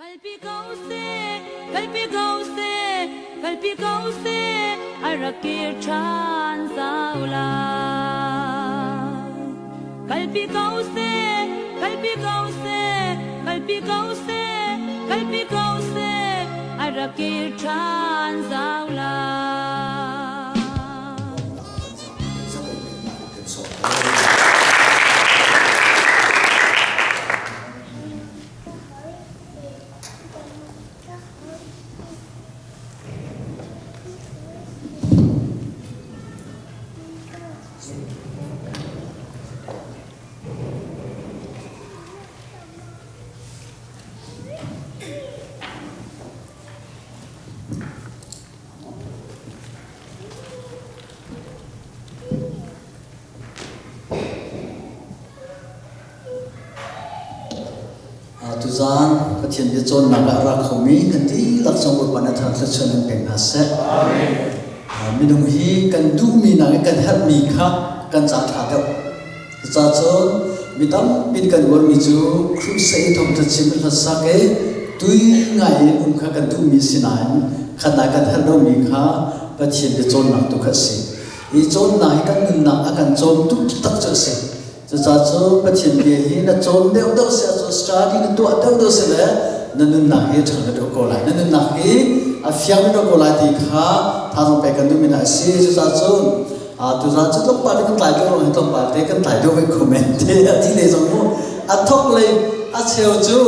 Kalpi ko seh, kalpi ko seh, kalpi ko seh, a rak kir ṭhan zau lai. Kalpi ko seh, kalpi ko seh, kalpi ko seh, kalpi ko seh, a rak kir ṭhan zau lai. Tuzaan Pathian bia cawnnak ah a ra khomi kan dihlak cung Bawipa nih thar thluachuah in pek hna seh. Minung hi kan duhmi nakin kan herhmi kha kan ca ṭha deuh. Cucaah cun mi tampi nih kan uarmi cu crusade thawngṭha chim hlasak i tui ngai in um kha kan duhmi si nain khat kan herh lomi kha Pathian bia cawnnak tu kha a si. Hi cawnnak hi kan nunnak a kan cawmtu taktak cu a si. Cucaah cu Pathian bia hi na cawn deuhdeuh si ahcun study na tuah deuhdeuh si le na nunnak hi ṭhang na deuh ko lai. Na nunnak hi a fiang deuh ko lai ti kha thazaang pek kan duhmi hna a si. Cucaah cun tuzaan cu tlawmpal te kan tlai deuh ruang hi tlawmpal te kan tlai deuh ve kho men te a ti le zong mu. A thok lei a cheu cu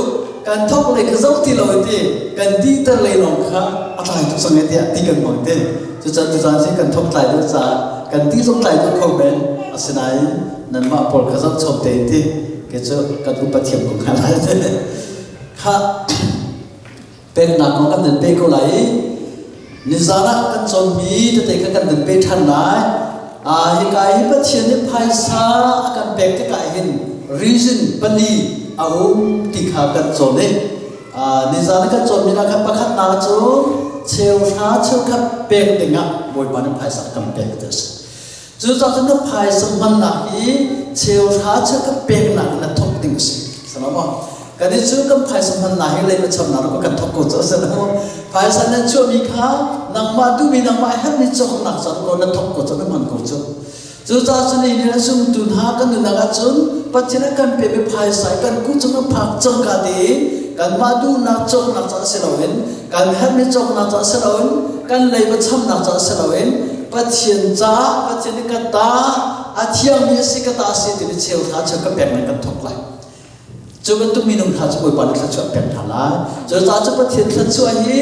kan thok lei kha zoh ti lo ti kan ti ter lei lawng kha a tlai tuk sang tiah ti kan hmang te. Cucaah tuzaan cu kan thok tlai deuh caah kan ti zong tlai deuh kho men. Asinain nanmah pawl kha zoh chom te ti ke cu kan upa thiam ko hnga lai te. Kha peknak kong kan nan pe ko lai i nizan ah kan cawnmi tete kha kan nan pe ṭhan lai. Hika hi Pathian nih phaisa a kan pek tikah hin reason pali a um ti kha kan cawn i nizan ah kan cawnmi ah khan pakhatnak cu cheuhra cheukhat pek dingah Bawipa nih phaisa a kan pek ti a si. Cucaah cun na phaisa hmannak hi cheuhra cheukhat peknak in na thawk ding a si. Salama. Kan i cu kan phaisa hmannak hi leiba chamnak kan thawk ko cu a si lo. Phaisa nan chuahmi kha nangmah duhmi nangmah herhmi cawknak caan ko na thawk ko cu na hman ko cu. Cucaah cun ni nih zumtu hna kan nunnak ahcun Pathian a kan pekmi phaisa kan kut cung a phak cangka tein kanmah duhnak cawknak caah si loin kan herhmi cawknak caah si loin kan leiba chamnak caah si loin Pathian caah Pathian nih ka ta a thiangmi a si ka ta a si timi cheuhra cheu ka pek nan kan thawk lai. Cu bantuk minung hna cu Bawipa nih thluachuah pek hna lai. Cucaah cu Pathian thluachuah hi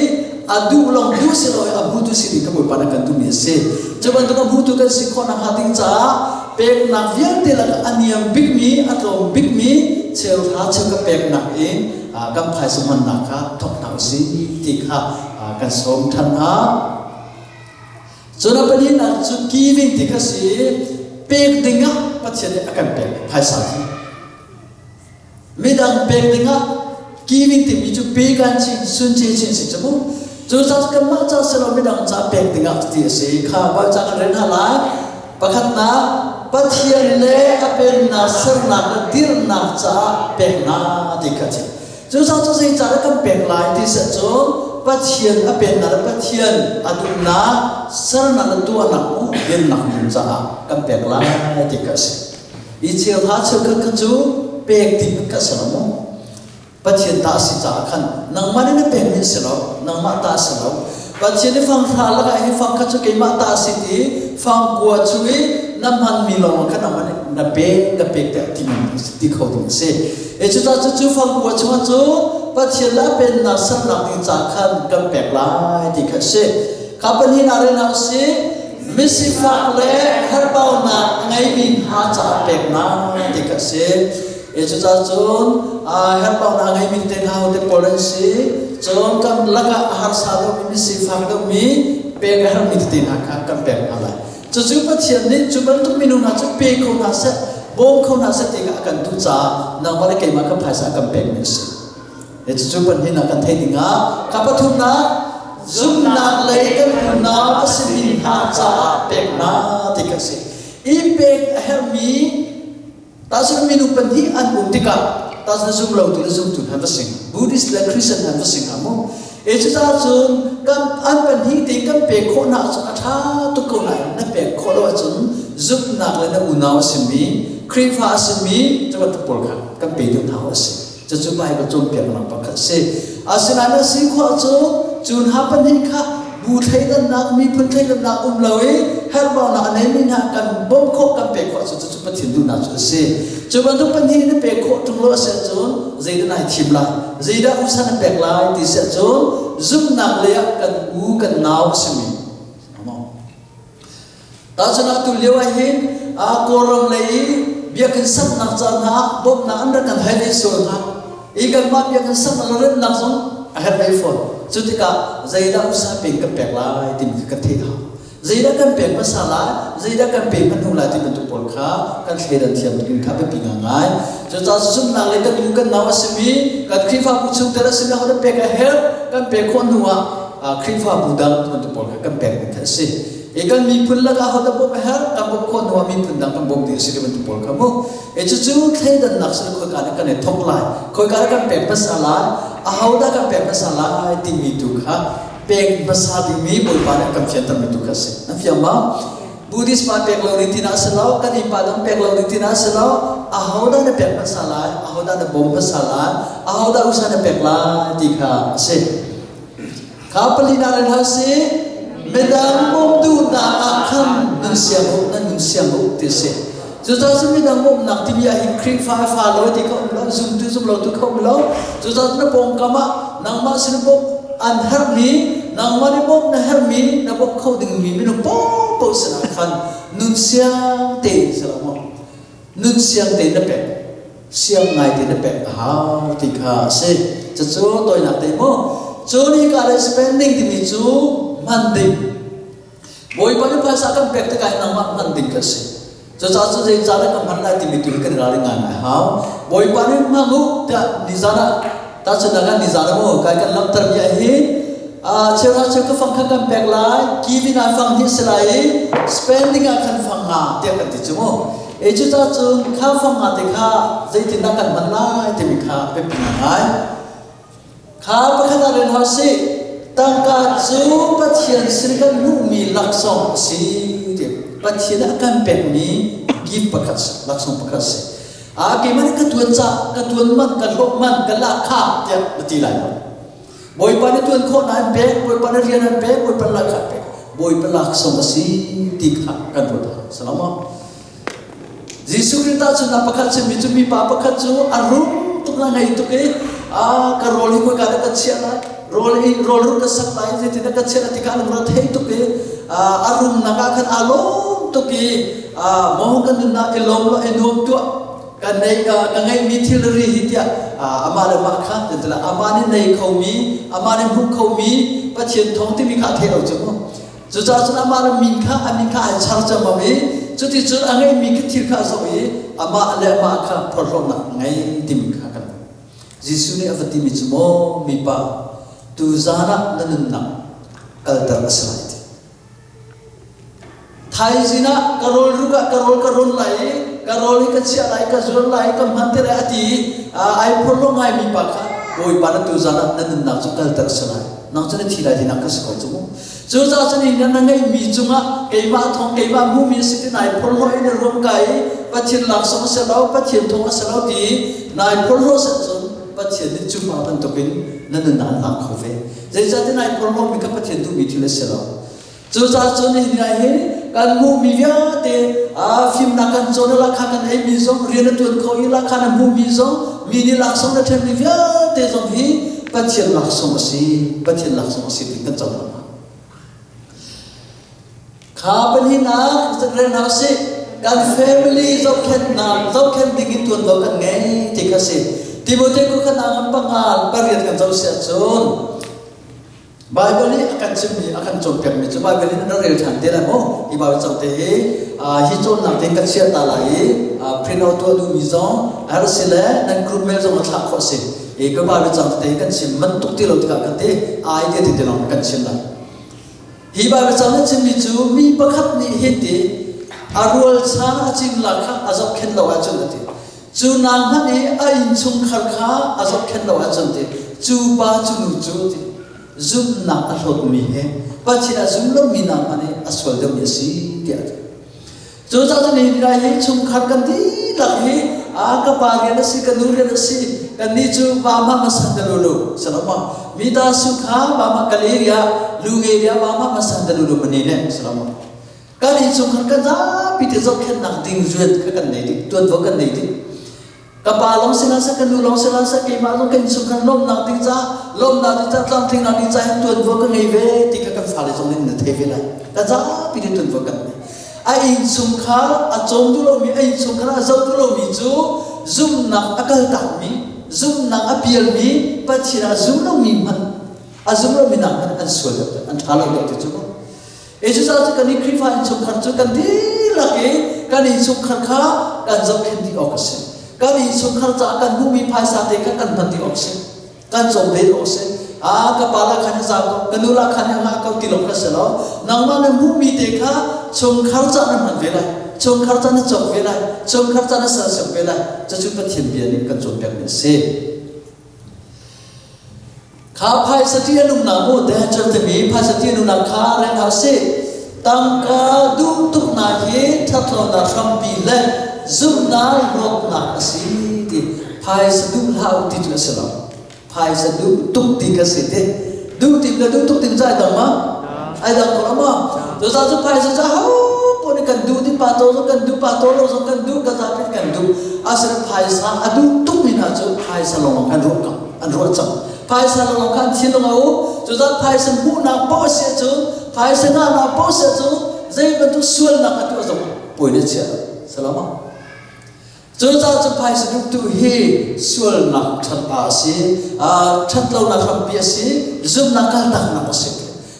a duh lawng duh si lo i a hmutu si ding kha Bawipa nih kan duhmi a si. Cu bantuk a hmutu kan si khawh nakhnga ding caah peknak vialte lakah a niam bikmi, a tlawm bikmi cheuhra cheu ka peknak in kan phaisa hmannak kha thawk hna usih ti kha kan sawm ṭhan hna. Cun a pahnihnak cu giving ti kha si pek dingah Pathian nih a kan pek phaisa hi. Midang pek dingah giving timi cu pe kan chin sun chin chin si cu mu. Cu ca kanmah ca si lo midang ca pek dingah ti a si. Kha Baibal ca kan rel hna lai. Pakhatnak Pathian le a pennak sernak le dirhnak caah peknak ti kha a si. Cu ca cu zeicah dah kan pek lai ti seh cun Pathian a pennak le Pathian a duhnak sernak le tuahnak mu dinnak ding caah kan pek lai ti kha a si. I cheuhra cheukhat kha cu pek ding kha si lo mu. Pathian ta a si caah khan nangmah nih na pekmi a si lo, nangmah ta a si lo. Pathian nih fanghra lakah hi fang kha cu keimah ta a si ti fangkua chung i na hmanmi lawng kha nangmah nih na pek na pek tiah ti ti kho ding a si. E cucaah cu cu fangkua chungah cu Pathian le a pennak sernak ding caah khan kan pek lai ti kha a si. Kha pahnihnak rel si misifak le herhbaunak a ngeimi hna caah peknak ti kha a si. E cucaah cun herhbaunak a ngeimi te hna te pawl an si. Cun kan lakah a harsa deuhmi misifak deuhmi pek a herhmi tete hna kha kan pek hna lai. Cucu Pathian nih cu bantuk minung hna cu pe kho hna seh, bawm kho hna seh ti kha a kan duh caah nangmah le keimah kan phaisa a kan pekmi a si. Cucu pahnihnak kan theih dingah ka pathumnak zumhnak lei kan unau a simi hna caah peknak ti kha a si. I pek a herhmi tahchun minung pahnih an um tikah. Ta na zum lo tu na zum tu hna va sing. Buddhist le Christian hna va sing ha mu. E cucaah cun kan an pahnih te kan pek khawh hna ahcun a ṭha tuk ko nain na pek khawh lo ahcun zumhnak le na unau a simi Khrihfa a simi cu bantuk pawl kha kan pe deuh hna awk a si. Cucu Bible cawnpiaknak pakhat a si. Asinain a si khawh ahcun cu hna pahnih kha bu thleidannak, miphun thleidannak um lo i herhbaunak a neimi hna kan bawmh khawh, kan pek khawh ahcun cucu Pathian duhnak cu a si. Cu bantuk pahnih na pek khawh ṭung lo a si ahcun zeidah nai thim lai? Zeidah usa na pek lai ti si ahcun zumhnak lei ah kan u kan nau a simi. Tahchun ah tu lio ah hin Kawlram lei i biakinn saknak ca hna ah bawmhnak an rak kan hal i sual hna. I kanmah biakinn saknak le remnak zong a herh ve fawn. Cu tikah zeidah usa pek kan pek lai timi kha kan theih hau. Zeidah kan pek hmasa lai, zeidah kan pe hmanh lai ti bantuk pawl kha kan thleidan thiam ding kha biapi ngai. Cucaah zumhnak le kan u kan nau a simi kan Khrihfabu chungtel a simi ahodah pek a herh kan pek khawh hnu ah Khrihfabu dang bantuk pawl kha kan pek ding kha a si. I kan miphun lakah ahodah bawmh a herh kan bawmh khawh hnu ah miphun dang kan bawmh ding a si ti bantuk pawl kha mu. E cucu thleidannak sin khoika dah kan i thawk lai, khoika dah kan pek hmasa lai, ahodah kan pek hmasa lai timi tu kha pek hmasa dingmi Bawipa nih a kan fiantermi tu kha a si. Nan fiang ma? Buddhist pa pek lo ding tina a si lo, kan innpa dang pek lo ding tina a si lo, ahodah na pek hmasa lai, ahodah na bawm hmasa lai, ahodah usa na pek lai ti kha a si. Kha palina ren hau si, midang bawm duhnak ah khan nun siang u, nan nun siang u ti a si. Cucaah cun midang bawmhnak timi ah hin Khrihfa fa lo ti kha um lo, zumtu zum lo tu kha um lo. Cucaah cun na pawngkam ah nangmah sin bawmh an herhmi, nangmah nih bawmh na herhmi, na bawmh kho dingmi minung paohpaoh sinah khan nun siang tein si lo maw? Nun siang tein na pek, siang ngai tein na pek a hau ti kha a si. Cucu tawinak te mu. Cu ni ka le spending timi cu hman ding Bawipa nih phaisa kan pek tikah hin nangmah hman ding kha a si. Cucaah cu zei ca dah ka hman lai timi tu hi kan ralring ngai ngai hau. Bawipa nih hmang u tiah nizan ah tahchunhnak ah nizan ah mu kai kan lamter mi ah hin cheuhra cheu ka fang kha kan pek lai giving ah fang hnih si lai i spending ah khan fang nga tiah kan ti cu mu. E cucaah cun kha fang nga te kha zeitindah kan hman lai timi kha biapi ngai. Kha pakhat ah rel hau sih. Tangka cu Pathian sin kan hmuhmi laksawng a si ti. Pathian a kan pekmi gift pakhat laksawng pakhat si. A keimah nih ka tuan ca, ka tuan man, ka hlawh man, ka lak kha tiah na ti lai lo. Bawipa nih tuan khawhnak an pek, Bawipa nih rian an pek, Bawipa lak kha pek. Bawipa laksawng a si ti kha kan ruat hau. Salam. Jesuh Khrih tahchunhnak pakhat chimmi cu mipa pakhat cu a rum tuk na ngei tuk i a ka rawl hi khoika dah ka chiah lai rawl i rawl ruk ka sak lai zeitin dah ka chiah lai ti kha a lung ra thei tuk i a rumnak ah khan aa lawm tuk i maw kan nunnak i lawm law i nuam tuah ka nei ka ngeihmi thilri hi tiah amah le mah kha amah nih nei khomi amah nih hmuh khomi Pathian thawng timi kha a thei lo cu mu Cucaah cun amah le min kha a min kha ai char ciammam i cuticun a ngeihmi khi thil kha a zoh i amah le amah kha phorhlawtnak a ngei timi kha kan Jesuh nih a va timi cu maw mipa tuzaan ah na nunnak kalter a si lai ti. Thaizing ah ka rawl ruk ah ka rawl ka rawn lai i ka rawl hi ka chiah lai ka zuar lai ka hman te lai a ti i ai phorhlaw ngaimi pa kha Bawipa na tuzaan ah na nunnak cu kalter a si lai nang cu na thi lai tinak ka si ko cu mu Cucaah cun hi na ngeihmi cungah keimah thawng keimah hmuhmi a si ti nai phorhlawh in na ruam kai i Pathian laksawng a si lo, Pathian thawng a si lo ti nai phorhlawh seh cun Pathian nih cu pa bantukin na nunnak an lak kho ve. Zeicahtiah nai phorhlawhmi kha Pathian duhmi thil a si lo. Cucaah cun hi ni ah hin kan hmuhmi vialte fimnak kan cawn i lakha kan eimi zong rian a tuan kho i lakha na hmuhmi zong mi nih laksawng na ṭhenmi vialte zong hi Pathian laksawng a si Pathian laksawng a si ti kan cohlang kha pahnihnak rel hna usih kan family zohkhenhnak zohkhenh ding in tuanvo kan ngei ti kha si Timote ku kha nang panga pariat kan zoh si ahcun Baibal nih a kan chimmi, a kan cawnpiakmi cu Baibal in na rel ṭhan te lai maw? Hi Baibal cang te hi hi cawnnak te ka chiah ta lai i print out tuah duhmi zong a herh si le nan group mail zong a thlah khawh a si. I ka Baibal cang te hi kan chim man tuk ti lo tikah kan ti idea ti te lawng kan chim lai. Hi Baibal cang na chimmi cu mi pakhat nih hin ti a rualchan a cin lak kha a zohkhenh lo ahcun a ti. Cu nak hmanh i a innchungkhar kha a zohkhenh lo ahcun ti cu pa cu nu cu ti zumhnak a hlawtmi he Pathian a zum lomi nak hmanh i a sual deuhmi a si tiah a ti. Cucaah cun hi lai hi chungkhar kan dihlak hi a ka pa rian a si ka nu rian a si kannih cu va ma ma san da lulu salama mi ta su kha va ma kaleria lu nge ria va ma ma san da lulu mani ne salama kan innchungkhar kan zapi te zohkhenhnak ding rian kha kan nei ding tuanvo kan nei ding Ka pa lawng si hlah seh, ka nu lawng si hlah seh, keimah zong ka innchungkhar lawmhnak ding caah, lawmhnak ding caah, tlamtlingnak ding caah hin tuanvo ka ngei ve ti kha kan fale zong nih na thei ve lai. Ka zapi nih tuanvo kan ngei. A innchungkhar a cawm duh lomi, a innchungkhar a zoh duh lomi cu zumhnak a kaltakmi, zumhnak a pialmi, Pathian a zum lomi hmanh, a zum lomi nak hmanh an sual deuh, an ṭha lo deuh ti cu. Cucaah cu kan i Khrihfa innchungkhar cu kan dihlak i kan innchungkhar kha kan zohkhenh dih awk a si. Kan innchungkhar caah kan hmuhmi phaisa te kha kan hman dih awk a si. Kan cawm ve awk a si. Ah, ka pa la khan a za ko, ka nu la khan a ngah ko ti lo kha si lo. Nangmah na hmuhmi te kha chungkhar caah na hman ve lai. Chungkhar caah na cawk ve lai. Chungkhar caah na sersiam ve lai. Cucu Pathian bia nih kan cawnpiakmi a si. Kha phaisa ṭih a nungnak mu danger timi phaisa ṭih a nungnak kha reng hna usih. Tangka duh tuknak hi ṭhatlonak hrampi le zumhnak rawknak a si ti phaisa duh hlah u ti cu a si lo. Phaisa duh tuk ti ka si ti. Duh tim le duh tuk tim cu ai dang ma? Ai dang ko lo ma? Cucaah cu phaisa cu aho paoh nih kan duh ti pa to zong kan duh pa to lo zong kan duh ka zapi kan duh. Asinain phaisa a duh tukmi hna cu phaisa lawng an ruah ko. An ruah cang. Phaisa lawng kha an thinlung a um. Cucaah phaisa hmuhnak paoh a si ahcun, phaisa ngahnak paoh a si ahcun, zei bantuk sualnak a tuah zong puai na chia. Salama. Cucaah cu phaisa duhtu hi sualnak ṭhatpa a si, ṭhatlonak hrampi a si, zumhnak kaltaknak a si.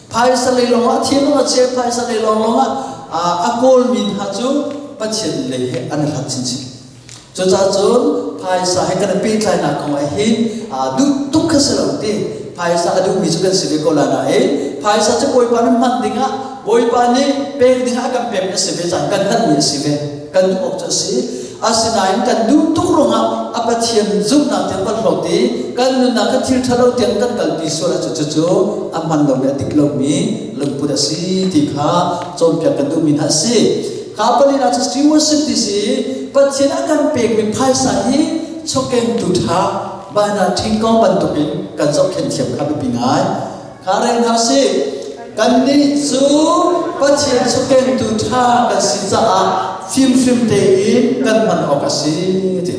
Phaisa lei lawngah thinlung a chia, phaisa lei lawng lawngah a kawlmi hna cu Pathian lei he an i hlat chinchin. Cucaah cun phaisa he kan i pehtlainak kong ah hin duh tuk kha si lo ti. Phaisa a duhmi cu kan si ve ko lai nain phaisa cu Bawipa nih hman dingah Bawipa nih pek dingah a kan pekmi a si ve caah kan herhmi a si ve. Kan duh awk cu a si. Asinain kan duh tuk ruangah a Pathian zumhnak tiang kan hlawt i kan nunnak kha thil ṭhalo tiang kan kalpi sual ahcun cucu a hman lomi a dik lomi lungput a si ti kha cawnpiak kan duhmi hna a si. Kha palinak cu stewardship ti si Pathian a kan pekmi phaisa hi chawkengtu ṭha bahna ṭhingkawng bantukin kan zohkhenh thiam kha biapi ngai. Kha rel hna sih. Kannih cu Pathian chawkengtu ṭha kan si caah fimhrim tein kan hman awk a si ti.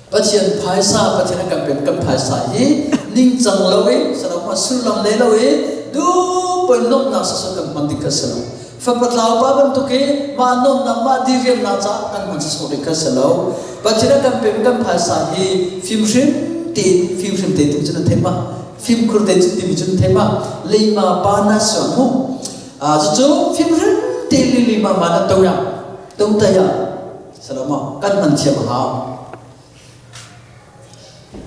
Pathian phaisa Pathian a kan pek kan phaisa hi ningcang lo i salama sullam le lo i duh poi nomnak sasawt kan hman ding kha si lo. Fapa tlau pa bantuk i mah nomnak mah diriamnak caah kan hman sasawt ding kha si lo. Pathian a kan pek kan phaisa hi fimhrim tein fimhrim tein cun an theih ma fimkhur tein cun timi cun theih ma leima pa na suang mu cucu fimhrim tein lima ma na to ya to ta ya Salama kan hman thiam a hau.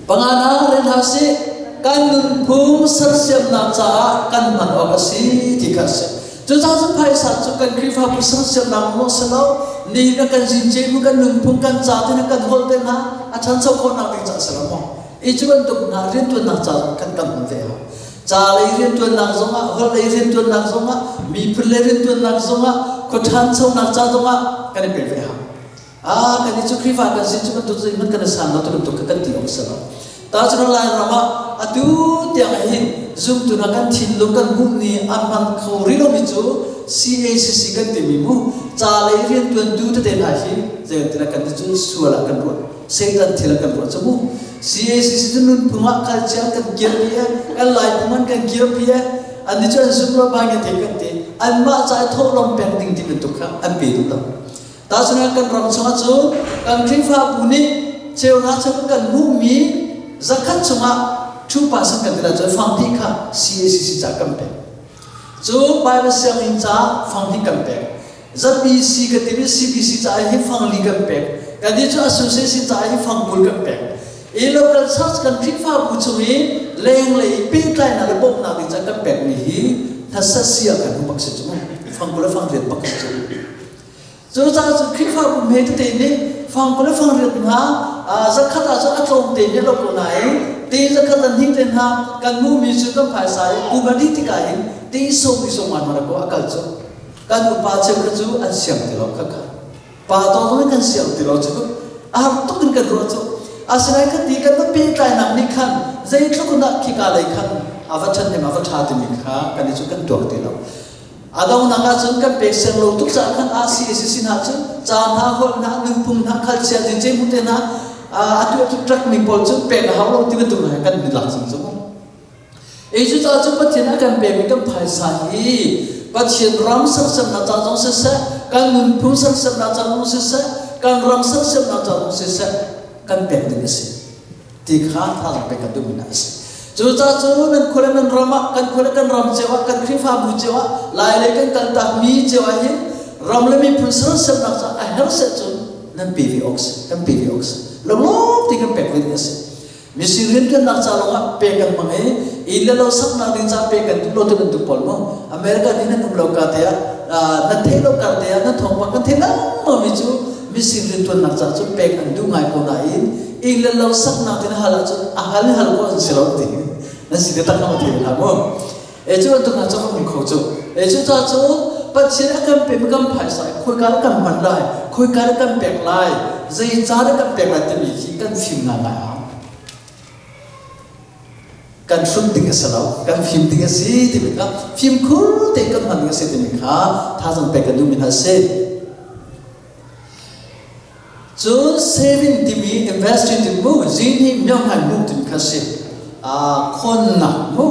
Pangana ren hna sih kan nunphung sersiamnak caah kan hman awk a si ti kha a si. Cucaah cu phaisa cu kan Khrihfabu sersiamnak lawng si lo, ni na kan zince mu kan nunphung kan ca te na kan holh te hna a ṭhancho khawhnak ding caah si lo maw? I cu bantuk hna rianṭuannak ca kan kan hman ve hau. Ca lei rianṭuannak zongah, holh lei rianṭuannak zongah, miphun lei rianṭuannak zongah, khua ṭhanchonak ca zongah kan i pek ve hau. Ah, kan i cu Khrihfa kan si cu bantuk zeihmanh kan i san lo tu bantuk kha kan ti awk si lo. Ta cu Lai ram ah atu tiang hin zumtu hna kan thinlung kan hmuh ni a hman kho rih lomi cu CACC kan timi mu ca lei rianṭuantu tete hna hi zeitinah kan ti cu sual ah kan ruah. Satan thil a kan ruah cu mu. CACC cu nunphung ah culture an kan kirpi e, kan Laiphung an kan kirpi e, an nih cu an zum lo bangin thei kan ti. Anmah ca i thawhlawm pek ding ti bantuk kha an pe duh lo. Tahchunhnak kan ram chungah cu kan Khrihfabu nih cheuhra cheu kan hmuhmi zakhat chungah 2% kan ti ahcun fangpi kha CACC ca kan pek. Cu Bible sianginn ca fangpi kan pek. ZBC ka timi CBC caah hi fangli kan pek. Kan cu association caah hi fangkul kan pek. I local church kan Khrihfabu chung i lenglei pehtlainak le bawmhnak ding caan kan pekmi hi hnasat kan hmu bak si cu. Fangkul le fangriat bak si cu. Cucaah cun Khrihfabu hme tete nih Fang 20 le fang riat hna zakhat ah cun a tlawm te ne lo ko nain te zakhat le hnih te hna kan hmuhmi cu kan phaisa i kum a dih tikah hin te sawm i sawm ngan ko a kal cu kan upa cheu kha cu an siang ti lo kha kha pa to zong kan siang ti lo cu a har tuk in kan ruah cu asinain kha ti kan va pehtlainak nih khan zeitluk in dah khika lei khan a va ṭhahnem a va ṭha timi kha kan i cu kan tuak ti lo. A donghnak ahcun kan pek siang lo tuk caah khan a si sin ahcun ca hna holh hna nunphung hna khalchia jince mu te hna atu atu trak mi pawl cu pek a hau lo ti bantuk hna kan ni lak cang cu. Ei cu caah cu Pathian a kan pekmi kan phaisa hi Pathian ram sersiamnak ca zong siseh, kan nunphung sersiamnak ca zong siseh, kan ram sersiamnak ca zong siseh, kan pek ding a si. Ti kha thazaang pek kan duhmi hna a si. Cucaah cu nan khua le nan ram ah, kan khua le kan ram cio ah, kan Khrihfabu cio ah, Lai lei kan kaltakmi cio ah hin ram le miphun sersiamnak caah a herh seh cun nan pe ve awk si, kan pe ve awk si. Lawmlawm ti kan pek ve ding a si. Mising rianṭuannak ca lawngah pek kan hmang i inn le lo saknak ding ca pek kan duh lo ti bantuk pawl mu. America nih nan um lo ka te ah nan theih lo kar te ah nan thawngpang kan theih lengmang mi cu mising rianṭuannak ca cu pek an duh ngai ko nain inn le lo saknak tin hal ahcun a hal in hal khawh an si lo ti nan si te tak ma thei hlah mu e cu bantuk hna cu um kho cu e cu ca cu Pathian a kan pe kan phaisa khoi ka kan hman lai khoi ka kan pek lai zei ca dah kan pek lai timi khi kan fim ngai ngai hau kan hrum ding a si lo kan fim ding a si timi kha fimkhur te kan hman ding a si timi kha thazang pek kan duhmi hna a si. Cun saving timi investing timi mu zini myohman mu timi kha si. Khonnak mu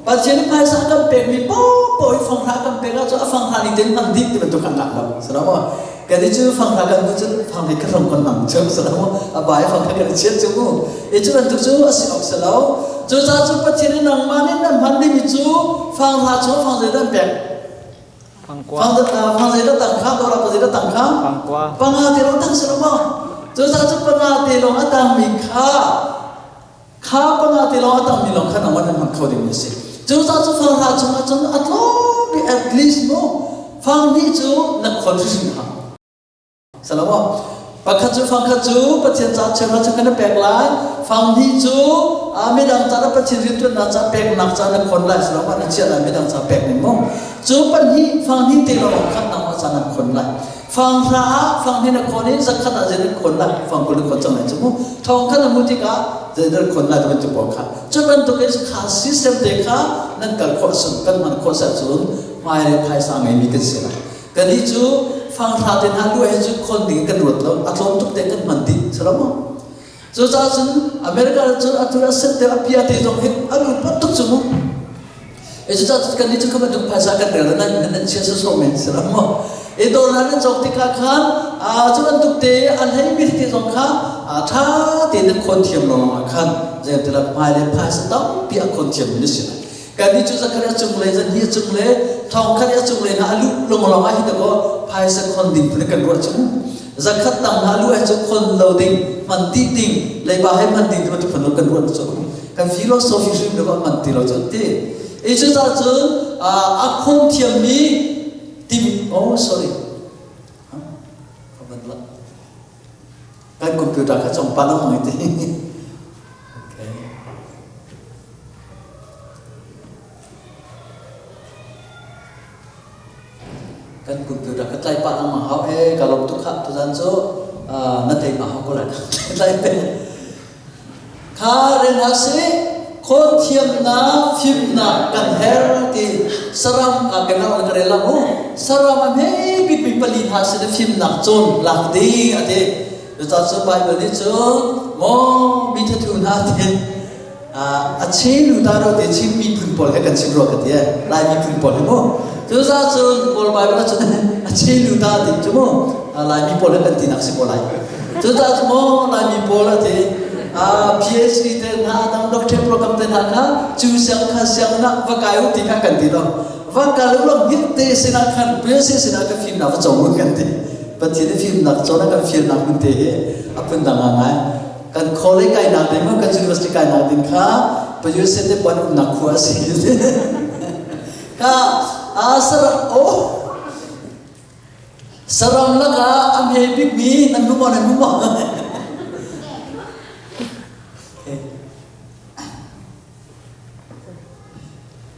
Pathian nih phaisa kan pekmi paohpaoh hi fanghra kan pek ahcun a fanghra ning tein hman dih ti bantuk kan ngah lo. Salamu. Kan i cu fanghra kan hmuh cun fanghra kha rom kan hmang cu salamu. A bai fanghra kan i chiat cu mu. I cu bantuk cu a si awk si lo. Cucaah cu Pathian nih nangmah nih nan hman dingmi cu fanghra cu fang zeidah an pek? Pangkua. Fang zei dah tang kha dora pa zei dah tang kha? Pangkua. Panga te lawng tang si lo maw? Cucaah cu panga te lawng a tangmi kha kha panga te lawng a tangmi lawng kha nangmah nan hman kho ding a si. Cucaah cu fang hra chungah cun a tlawm bik at least mu fang hnih cu na khon hrimhrim hau. Salamo. Pakhat cu fangkhat cu Pathian ca cheuhra cu kan pek lai. Fang hnih cu midang ca na Pathian rianṭuannak ca peknak ca na khon lai. Salamo na chiah lai midang ca pek ning mu. Cu pahnih fang hnih te lawng khat nangmah ca nan khon lai. Fang hra ah fang hnih na khon i zakhat ah zei nan khon lai. Fang 20 na khon cang lai cu mu. Thong khat na mu tikah zei nan khon lai bantuk pawl kha. Cu bantuk in kha system te kha nan kal khawh sun kan hman khawh seh cun hmailei phaisa ngeimi kan si lai. Kannih cu fanghra te hna lu he cun khon ding in kan ruat lo, a tlawm tuk te kan hman dih, si lo maw? Cucaah cun America cun atu a set te a pia te zong hi an upat tuk cu mu. E cucaah cun kannih cu kha bantuk phaisa kan rel nan nan chia sawsawh men si lo maw? E dawr na nan cawk tikah khan cu bantuk te a hlei mi te zong kha ṭha tein nan khawn thiam lawng ah khan zeitilah hmai le phaisa tampi a khawn thiam mi na si lai. Kannih cu zakhat a cung le zan hi a cung le thong khat a cung le hna a luh longlong ah hi ta kaw phaisa khon ding phun kan ruah cu zakhat tam hna lu ai cu khon lo ding hman dih ding leiba he hman ding ti bantuk phun kan ruah cu kan philosophy hrim lo hman ti lo cu ti i cu ca cun a khon thiammi timi oh sorry kan computer kha cong pa lo ngai ti okay kan computer kha tlai pah lang hau e ka lom tuk kha tuzan cu na thei ma hau ko lai tlai pe Kha rel hna sih, khawl thiamnak fimnak kan her ti saram ah kan ka rel la mu. Saram a hme bikmi pali hna sin i fimnak cawn lak ding a ti. Cucaah cun Baibal nih cun maw mi thathu hna ti a chelu ta ro te Chin miphun pawl he kan chim rua ka ti Lai miphun pawl he mu. Cucaah cun Kawl Baibal ah cun a chelu ta ti cu mu Laimi pawl he kan tinak si ko lai. Cucaah cu maw Laimi pawl a ti PhD te hna dang doctor program te hna kha cu siang kha siang na va kai u ti kha kan ti lo. Va kal u law hngilh te sinah khan PhD sinah ka fimnak va cawng u kan ti. Pathian i fimnak cawn a kan fialnak hmun te hi a phun dang ngai. Kan college kainak ding kan university kainak ding kha Payuse te puan umnak khua a si. Ka asara oh. Saram lakah a hme bikmi nan hmu maw nan hmu maw?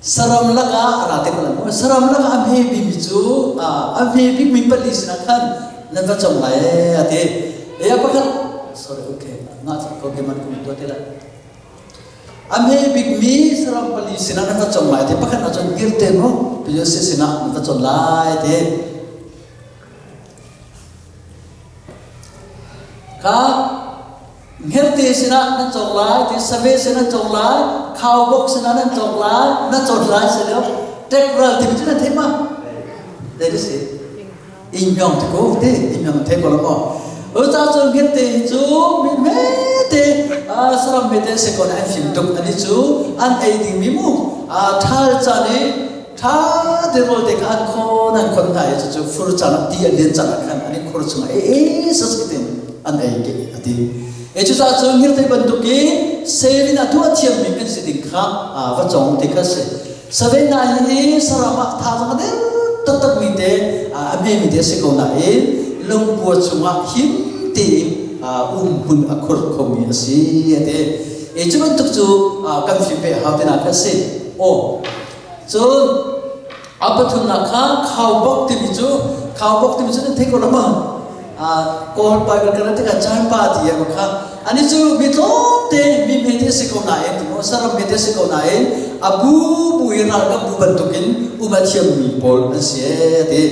Saram lakah a ra te ko lai maw? Saram lakah a hme bikmi cu a hme bikmi pali sinah khan nan va cong lai ee a ti. E a pakhat sorry okay nga ko ke man kum tua te lai. A hme bikmi saram pali sinah nan va cong lai ti pakhat ah cun kirte mu Joseph sinah nan va con lai ti. Kha hngerhte sinah nan cong lai ti save sinah nan cong lai khaubawk sinah nan cong lai nan con lai si lo ṭekral timi cu nan theih ma? Dei si. Innyong ti ko ti innyong thei ko lo maw uca cu ngette hi cu mi hmete saram hmete se ko an fim tuk ani cu an ei ding mi mu thal caan i tha te rawl te kha an khon an khon hna i cu fur caan ah ti an len caan ah khan an i khur chung ah e sa se ten an ei ke ati e cu ca cu ngirte bantuk i sevin a tuah thiam mi kan si ding kha va chong ti kha si Savena hi saram ah thazaang a der taktakmi te a hmemi te a si ko nain lungpua chungah him tein um hmun a khur khomi a si a ti. E cu bantuk cu kan fim pe hau tinak a si. Aw. Cun a pathumnak kha khaubok timi cu khaubok timi cu nan thei ko lo ma? Kawl Bible kan tikah caan pa ti a kha ani cu mi tlawmte mi hmete si ko nain saram hmete si ko nain a bu bu i ralkap bu bantukin um a thiammi pawl an si e ti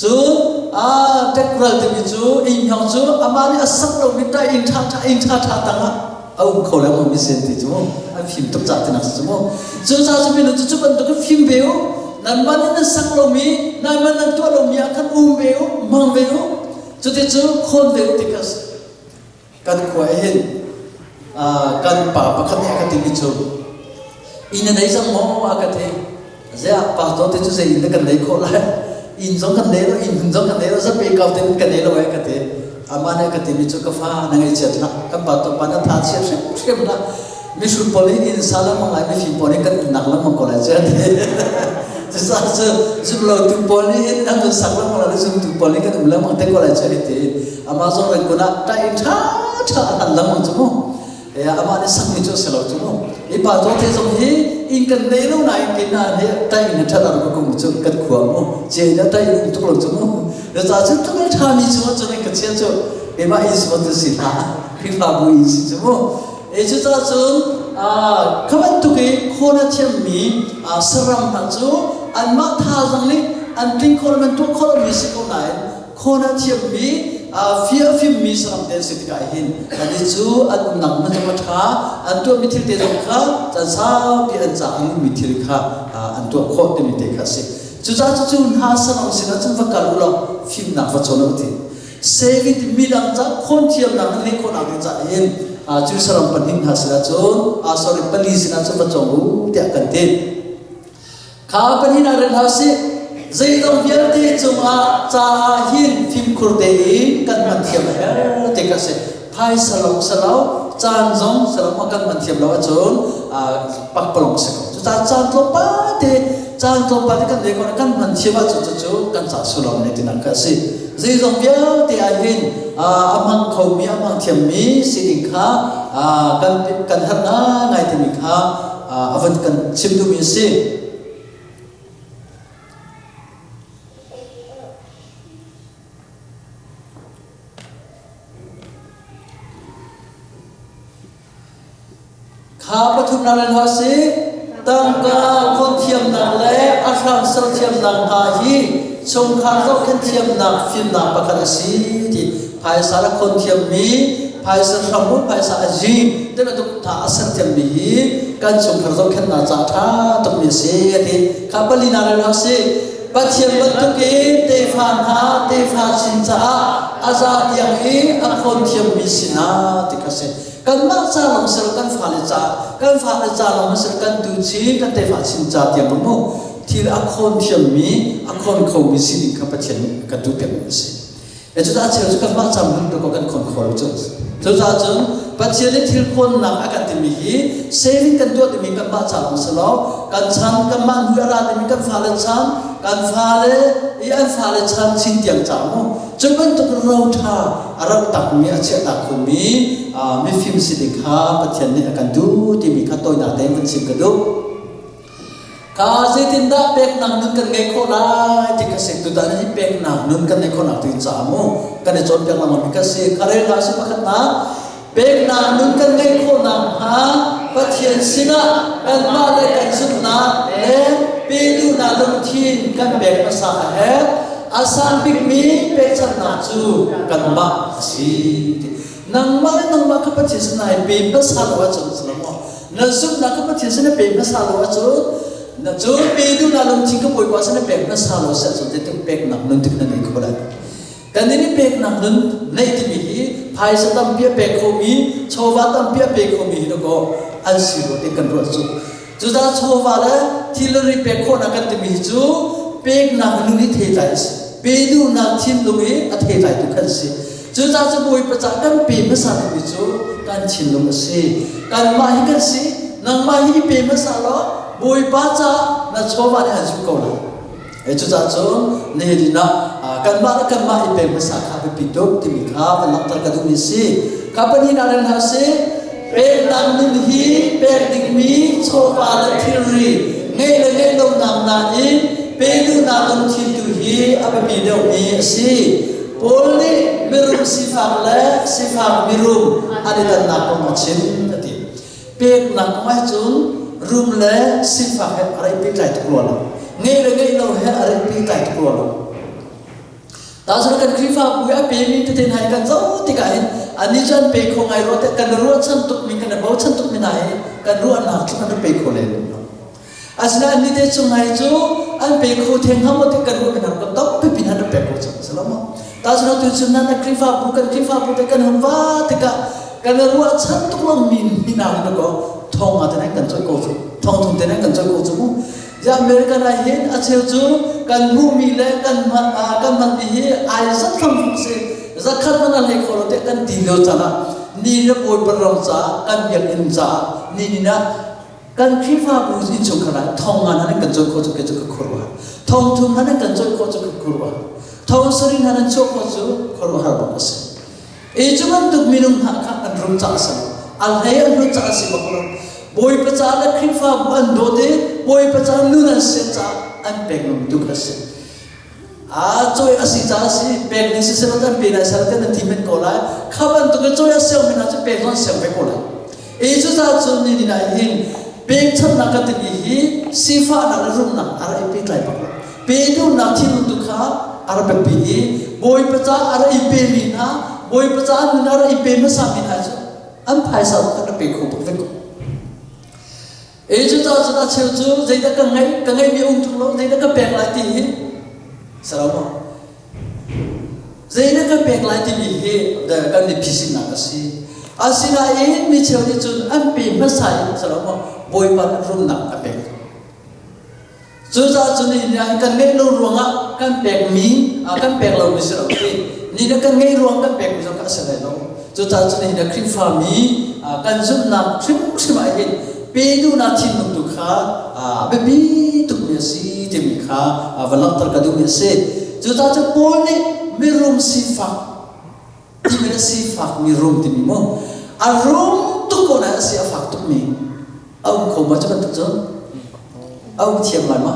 cun a tekral timi cu innhyong cu amah nih a sak lomi ta inn ṭha ṭha inn ṭha ṭha tangah a um kho lo mi sin ti cu an fim tuk cah tinak si cu mu cu ca cu minu cu cu bantuk fim ve u nan man in nan sak lomi nan man nan tuah lomi ah khan um ve u mang ve u cuti cu khawn ve u ti kha kan khua hin kan pa pakhat nih a ka timi cu inn na nei cang maw a ka ti ziah pa to te cu zei inn na kan nei khawh lai inn zong kan nei lo inn hmun zong kan nei lo zapi kau te kan nei lo ai ka ti amah nih a ka timi cu ka fa na ngaihchiat hlah kan pa to pa na tha chiat hrim hrim hlah mihrut pawl nih inn sa lengmang lai mifim pawl nih kan umnak lengmang ko lai cu an ti cucaah cu zumlotu pawl nih hin an kan sak lengmang lai zumtu pawl nih kan um lengmang te ko lai cu an ti amah zong rin kun ah ṭah in ṭha ṭha a hlan lengmang cu mu amah nih sakmi cu a si lo cu mu hi pa to te zong hi inn kan nei lo nain ke na he tai in ṭhat ar ko cu kan khua mu ce na tai in tuk lo cu mu na ca cu tuk ṭha mi cu cu ka chia cu keimah in si tu si hlah Khrihfabu in si cu mu e cu ca cun kha bantuk i khawn a thiammi saram hna cu anmah thazaang nih an tling khawh lo an tuah khawh lomi si ko nain khawn a thiammi fia fimmi saram te an si tikah hin anih cu an umnak hmun zong a ṭha an tuahmi thil te zong kha caan saupi an ca a nungmi thil kha an tuah khawh timi te kha a si cucaah cucu hna saram sinah cun va kal u law fimnak va cawn u ti saving ti midang ca khawn thiamnak nan ngeih khawhnak ding caah hin cu saram pahnih hna sinah cun sorry pali sinah cun va cawng u tiah kan ti Kha pahnih ah rel hlah sih. Zeidong vialte cungah caah hin fimkhur tein kan hman thiam a herh ti kha si. Phaisa lawng si lo, caan zong si lo, kan hman thiam lo ahcun pakpalawng si ko. Cucaah caan tlawmpal te, caan tlawmpal te kan nei ko kan hman thiam ahcun cucu kan ca sullam ne tinak kha a si. Zeizong vialte ah hin a hmang khomi, a hmang thiammi si ding kha kan kan herh ngaingai timi kha a van kan chim duhmi a si. Kha pathumnak le hna si tangka khawn thiamnak le a hram ser thiamnak hna hi chungkhar zohkhenh thiamnak fimnak pakhat a si ti phaisa le khawn thiammi phaisa hram u phaisa a zi te bantuk tha a ser thiammi hi kan chungkhar zohkhenhnak ca ṭha tukmi a si a ti kha palina le hna si Pathian bantukin tefa hna tefa chin caah a za tiang i a khawn thiammi sinah ti kha si kanmah ca lawng si lo kan fale ca kan fale ca lawng si kan tu chin kan tefa chin ca tiang mu thil a khawn thiammi a khawn khomi sining kha Pathian nih kan duh piakmi a si. E cucaah cheu cu kanmah ca hmun ko kan khawn kho lo cu. Cucaah cun Pathian nih thil khawnnak a kan timi hi saving kan tuah timi kanmah ca lawng si lo, kan chan kanmah hnu a ra timi kan fale chan, kan fale i an fale chan chin tiang ca mu. Cu bantuk ro ṭha a rauh takmi a chiahtak khomi mifim si ding kha Pathian nih a kan duh timi kha tawinak tein van chim ka duh. Ka zeitindah peknak nun kan ngeih khawh lai ti kha si. Tutan hi peknak nun kan ngeih khawhnak ding caah mu kan i cawnpiak lengmang mi kha si. Kha rel hna si pakhatnak peknak nun kan ngeih khawhnak hnga Pathian sinah kanmah le kan zumhnak le peduhnak lungthin kan pek hmasa a herh. A sang bikmi pekchanhnak cu kanmah a si. Nangmah le nangmah kha Pathian sinah i pe hmasa lo ahcun si lo maw? Na zumhnak kha Pathian sin na pe hmasa lo ahcun na cu pe duhnak lungthin ka Bawipa sin na pek hmasa lo si ahcun zeitin peknak nun tik na nei kho lai. Kan in peknak nun neih timi hi phaisa tampi a pek khomi, chawva tampi a pe khomi hi dakaw an si rua ti kan ruah cu. Cucaah chawva le thilri pek khawhnak kan timi hi cu peknak nun hi theitlai a si. Pe duhnak thinlung i a theitlai tu khan si. Cucaah cu Bawipa ca kan pe hmasa dingmi cu kan thinlung a si. Kanmah hi kan si, nangmah hi i pe hmasa law Bawipa ca na chawva nih an zumh ko lai. E cucaah cun nihin ah kanmah le kanmah i pe hmasa kha biapi tuk timi kha van langhter ka duhmi a si. Kha pahnihnak rel hna sih. Peknak nun hi pek dingmi chawva le thilri ngeih le ngeih lonak nain pe duhnak lungthin tu hi a biapi deuhmi a si. Paul nih mirum sifak le sifak mirum an i dannak kong a chim a ti. Peknak kong ahcun rum le sifak he a rak i pehtlai tuk rua lo. Ngeih le ngeih lo he a rak i pehtlai tuk rua lo. Tazun kan Khrihfabu i a pemi tete hna hi kan zoh tikah hin annih cu an pe kho ngai rua tiah kan ruahchan tukmi kan i bochan tukmi hna hi kan ruahnak tluk an pe kho lem lo. Asinain ni te chung hai cu an pe kho theng hnga maw ti kan ruah kan kan tampi pin han pek ko cang si lo maw? Tazun tu chun nan Khrihfabu kan Khrihfabu te kan hun va tikah kan ruahchan tuk lo mi hna hin ko thong nga te kan choi ko cu thong thum te kan choi ko cu mu ya American ah hin a cheu cu kan hmuhmi le kan man kan man mi hi ai zat fang si zakhat man a hlei kho lo te kan ti lio caan ah ni le bawi parang ca kan biakinn ca ni ni na Kan Khrihfabu innchungkhar ah thong nga nan kan cawi khawh cu kei cu ka khuaruah. Thong thum nan kan cawi khawh cu ka khuaruah. Thong sarih hna nan chuah khawh cu khuaruahhar bak a si. I cu bantuk minung hna kha an rum ca a si lo. A hlei an rum ca a si bak lo. Bawipa ca le Khrihfabu an dawt i Bawipa ca nun an sian caah an pek ngam tuk a si. A cawi a si caah a si pek ning siseh kan pe lai sal kan ti men ko lai. Kha bantuk in cawi a siang mi hna cu pek zong siang ve ko lai. E cucaah cun ni ni ah hin pekchanhnak kan timi hi sifahnak le rumnak a rak i pehtlai bak lo. Pe duhnak thinlung tu kha a rak biapi i Bawipa ca a rak i pemi hna, Bawipa ca nun a rak i pe hmasa mi hna cu an phaisa kan rak pe kho bak ve ko. E cucaah cun a cheu cu zeidah ka ngeih, ka ngeihmi a um ṭung lo, zeidah ka pek lai ti hi si lo maw? Zeidah kan pek lai timi hi kan mipi sinak a si. Asinain mi cheu nih cun an pe hmasa in si lo maw Bawipa nih rumnak a pek. Cucaah cun nihin ah kan ngeih lo ruangah kan pekmi kan pek lomi si lo ti. Ni na kan ngeih ruang kan pekmi zong kha a si lai lo. Cucaah cun nihin ah Khrihfami kan zumhnak hrimhrim ah hin pe duhnak thinlung tu kha a biapi tukmi a si timi kha va langhter ka duhmi a si. Cucaah cun Paul nih mirum sifak timi le sifak mirum timi mu a rum tuk ko nain a si a fak tukmi a um kho ma cu bantuk cun a um thiam lai ma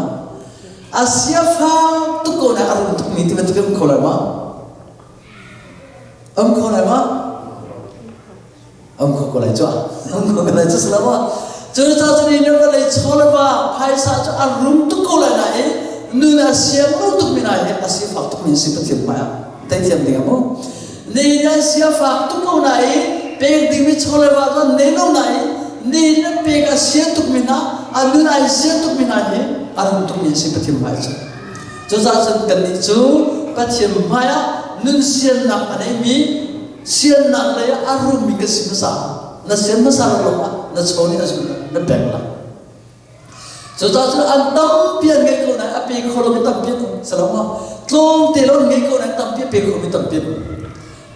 a si a fak tuk ko nain a rum tukmi ti bantuk um kho lai ma um kho lai ma Um kho ko lai cu um kho ko lai cu si lo maw cu ca cu ni na vawlei chaw le va phaisa cu a rum tuk ko lai nain nun a siang lo tuk mi nai hi a sifak tuk mi si pathian hmai ah tei thiam ding mu ni na sia fak tuk ko nain pek ding mi chaw le va cu nei lo nain ni na pek a sian tuk mi na a nun ai sian tuk mi na hi a rum tuk mi si pathian hmai cu cucaah cun kannih cu pathian hmai ah nun siannak a nei mi Siannak lei ah a rummi ka si hmasa. Na sian hmasa lo lawngah na chaw nih a zul na pek lai. Cucaah cun an tampi an ngei ko nain a pe kho lomi tampi an um. Salama tlawmte lo an ngei ko nain tampi a pe khomi tampi an um.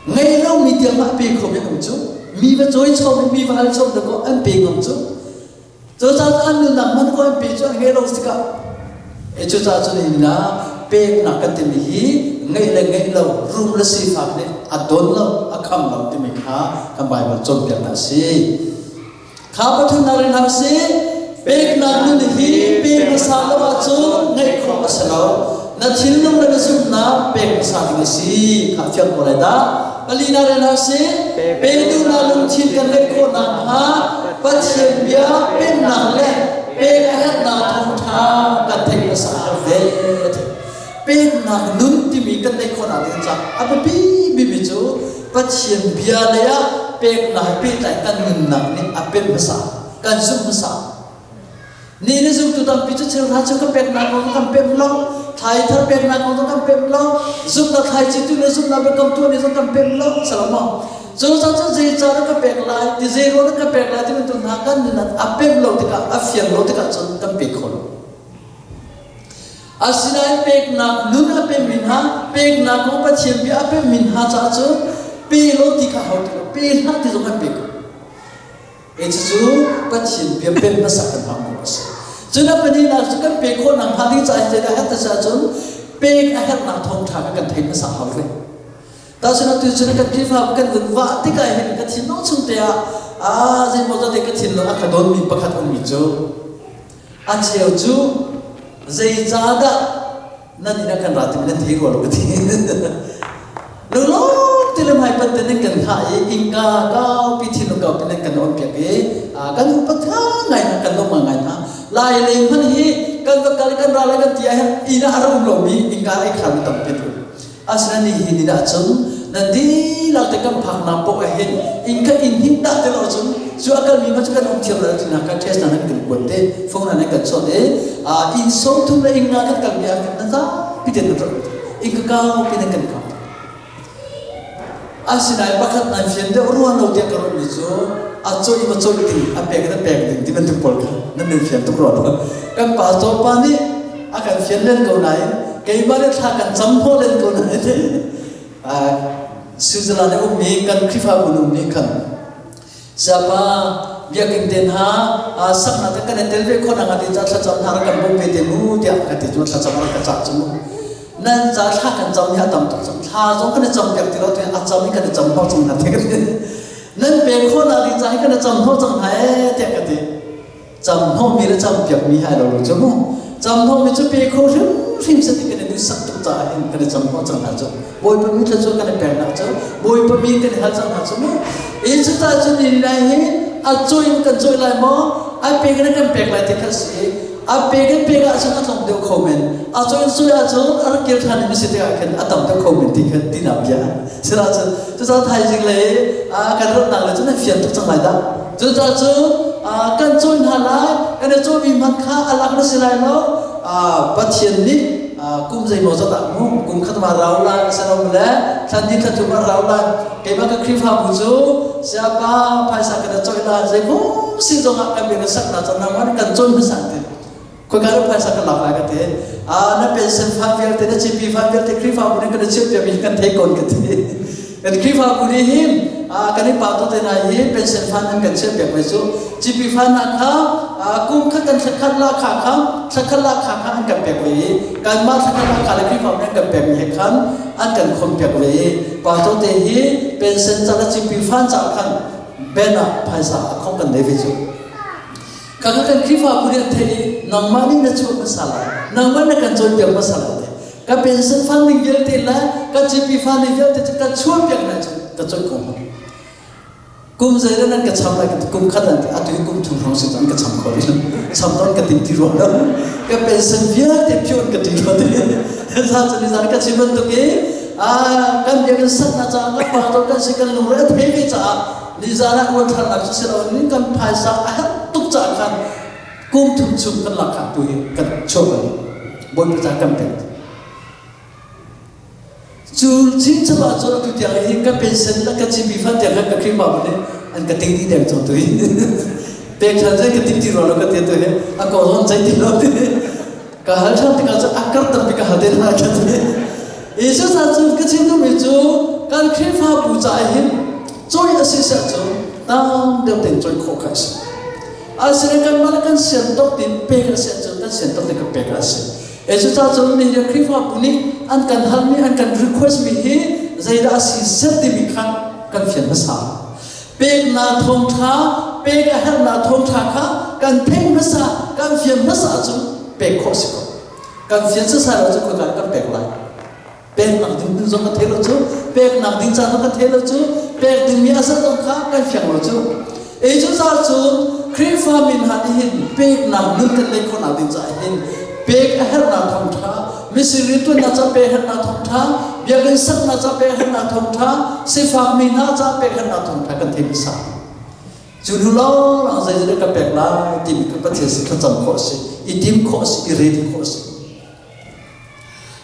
Ngei lomi tiang mah pe kho mi um cu. Mi va cawi chom mi va hal chom dakaw an pe ngam cu. Cucaah an nunnak man ko an pe cu an ngei lo tikah e cucaah cun hin na peknak kan timi hi ngeih le ngeih lo rum le sifak nih a don lo a kham lo timi kha kan Bible cawnpiaknak a si. Kha pathumnak rin hna si peknak nun hi pe hmasa lo ahcun ngeih khawh a si lo. Na thinlung le na zumhnak pek hmasa ding a si. Kha fiang ko lai dah. Palinak rin hna si petu na lungthin kan ngeih khawh nakhnga Pathian bia pennak le pek a herhnak thawngṭha kan theih hmasa a herh ve. Peknak nun timi kan neih khawhnak ding caah a biapi bimi cu Pathian bia lei ah peknak he pehtlai kan nunnak nih a pemh hmasa, kan zumh hmasa. Ni na zumtu tampi cu cheuhra cu ka peknak kong kan pemh lo, thlai thar peknak kong kan pemh lo, zumhnak thlaici tu le zumhnak biakam tuah ni zong kan pemh lo, salamo. Cu ca cu zei ca na ka pek lai, ti zei ruang na ka pek lai ti bantuk hna kan nunnak a pemh lo tikah, a fiang lo tikah cun kan pe kho lo. Asinain peknak nun a pemmi hna, peknak kong Pathian bia a pemmi hna caah cun pe lo ti kha hau ti lo, pe hlah ti zong an pe ko. E cucu Pathian bia pem hmasa kan hmang ko a si. Cun a pahnihnak cu kan pe khawh nak hnga ding caah zeidah herh ti cun pek a herhnak thawngṭha kha kan thei hmasa hau ve. Tahchun atu cun kan Khrihfabu kan vun vah tikah hin ka thinlung chung te ah aa zeimaw zat ka thinlung a ka dawnmi pakhat ummi cu A cheu cu zeicahdah nan inn ah kan ra timi nan thei rua lo ka ti. Lunglawm ti le hmaipat te nan kan hngah i innka kaupi thinlung kaupi nan kan on piak i kan upat ngai hna kan lawm ngai hna. Lai lei hmanh hi kan va kal kan ra lai kan ti ah hin inn ah a rak um lomi innka ai khar mi tampi tu. Asinain nihin ni ahcun nan dihlak te kan phaknak paoh ah hin inn kha inn hnih dah ti lo cun cu a kalmi hmanh cu kan um thiam lo tinak kan test hna nan kan kuat te phone hna nan kan chawt i inn 30 le inn nga kan kalmi ah khan nan zapi te nan rak inn ka kaupi nan kan kau. Asinain pakhat nan fian deuh ruan lo tiah ka ruahmi cu a cawih ma cawih ding a pek in a pek ding ti bantuk pawl kha nan nan fian tuk rua lo. Kan pastor pa nih a kan fian len ko nain keimah le thla kan cam hnawh len ko nain Switzerland i ummi kan Khrihfabu nu nih khan Siapa biakinn te hna saknak te kan i tel ve khawh nakhnga ti ca thlacam hna rak kan bawm ve te mu tiah ka ti cu thlacam rak ka cah cu mu. Nan ca thla kan cam hi a tam tuk cang. Thla zong kan i cam piak ti lo ti a cam i kan i cam hnawh cang hna ti ka ti. Nan pek khawh nak ding ca hi kan i cam hnawh cang hna ee tiah ka ti. Camhnawhmi le campiakmi hi ai lo lo cu mu. Camhnawhmi cu pe kho hrimhrim si ti kan i duhsak tuk caah hin kan i camhnawh cang hna cu. Bawipa mi thluachuah kan i peknak cu Bawipa mi kan i hal cang hna cu mu. I cucaah cun ni lai hi a cawi in kan cawi lai maw? A pek in kan pek lai ti kha si. A pek in pek ahcun a tlawm deuh kho men. A cawi in cawi ahcun a rak kir ṭhan mi si tikah khin a tam deuh kho men ti kha tinak bia. Sila cun cucaah thaizing lei kan ratnak le cun an fian tuk cang lai dah. Cucaah cu kan cawi hna lai, kan i cawimi hmanh kha a lak na si lai lo. Pathian nih kum zeimaw zat ah mu, kum khat ma rau lai, a si lo le thlan ni thla thum a rau lai. Keimah ka Khrihfabu cu siapa phaisa kan i cawih lai, zeikum si zongah kan bia sak na cang nangmah kan cawi hmasa ti. Khoika ram phaisa kan lak lai ka ti. Na pension fund vialte, na GP fund vialte Khrihfabu nih kan i chimpiakmi kan thei kon ka ti. Kan Khrihfabu nih hin kan i pa te hna hi pension fund an kan chiahpiak mi cu GP fund hna kha kum khat kan thlakhat la kha kha thlakhat la kha kha an kan pek ve i kanmah thlakhat la kha le Khrihfabu nih an kan pek mi he khan an kan khom piak ve i pa te hi pension ca le GP fund ca khan ben ah phaisa a khong kan nei ve cu. Kaka kan Khrihfabu nih an theih i nangmah nih na chuah hmasa lai, nangmah na kan cawnpiak hmasa lai te. Ka pension funding vialte le ka GP funding vialte cu ka chuahpiak lai cu ka cawn ko hnga. Kum zei le nan ka cham lai kum khat an ti atu hi kum thum hrawng si an ka cham kho rih cham ton ka ting ti rua lo ka pension vialte phion ka ti rua ti za cu ni zan ka chim bantuk i kan biakinn saknak caah kan pa kan si kan lungre a thei ve caah Nizan ah uanthlarnak cu si loin kan phaisa a herh tuk caah khan kum thum chung kan lak kha tu hi kan chuah bal Bawipa ca kan pek. Cu chinchap ah cun atu tiang hi ka pension le ka GP fund tiang khan ka Khrihfabu nih an ka ting dih deng cang tu hi. Pek ṭhan cun ka ting ti rua lo ka ti tu hi a ko zon cai ti lo ti. Ka hal ṭhan tikah cun a kar tampi ka hal te hna ka ti. Jesuh cun ka chim duhmi cu. kan Khrihfabu caah hin cawi a si seh cu tam deuh tein cawi khawh kha a si. Asinain kanmah le kan sian tawk tin pek a si ahcun kan sian tawk tin kan pek a si. E cucaah cun nihin Khrihfabu nih an kan halmi an kan request mi hi zeidah a si set timi kha kan fian hmasa. Peknak thawngṭha, pek a herhnak thawngṭha kha kan theih hmasa, kan fian hmasa ahcun pek khawh si ko. Kan fian sasai lo cu khoika kan pek lai. Peknak ding ding zong kan thei lo cu, peknak ding caan zong kan thei lo cu, pek dingmi a zat zong kha kan fiang lo cu. Ei cu ca cu Khrihfa min hna nih hin peknak nun kan neih khawhnak ding caah hin pek a herhnak thawngṭha, mising rianṭuannak ca pek herhnak thawngṭha, biakinn saknak ca pek herhnak thawngṭha, sifakmi hna ca pek herhnak thawngṭha kan thei hmasa. Cu hnu lawng zeizat ka pek lai timi kha Pathian sin thlacam khawh a si, i tim khawh a si, i ready khawh a si.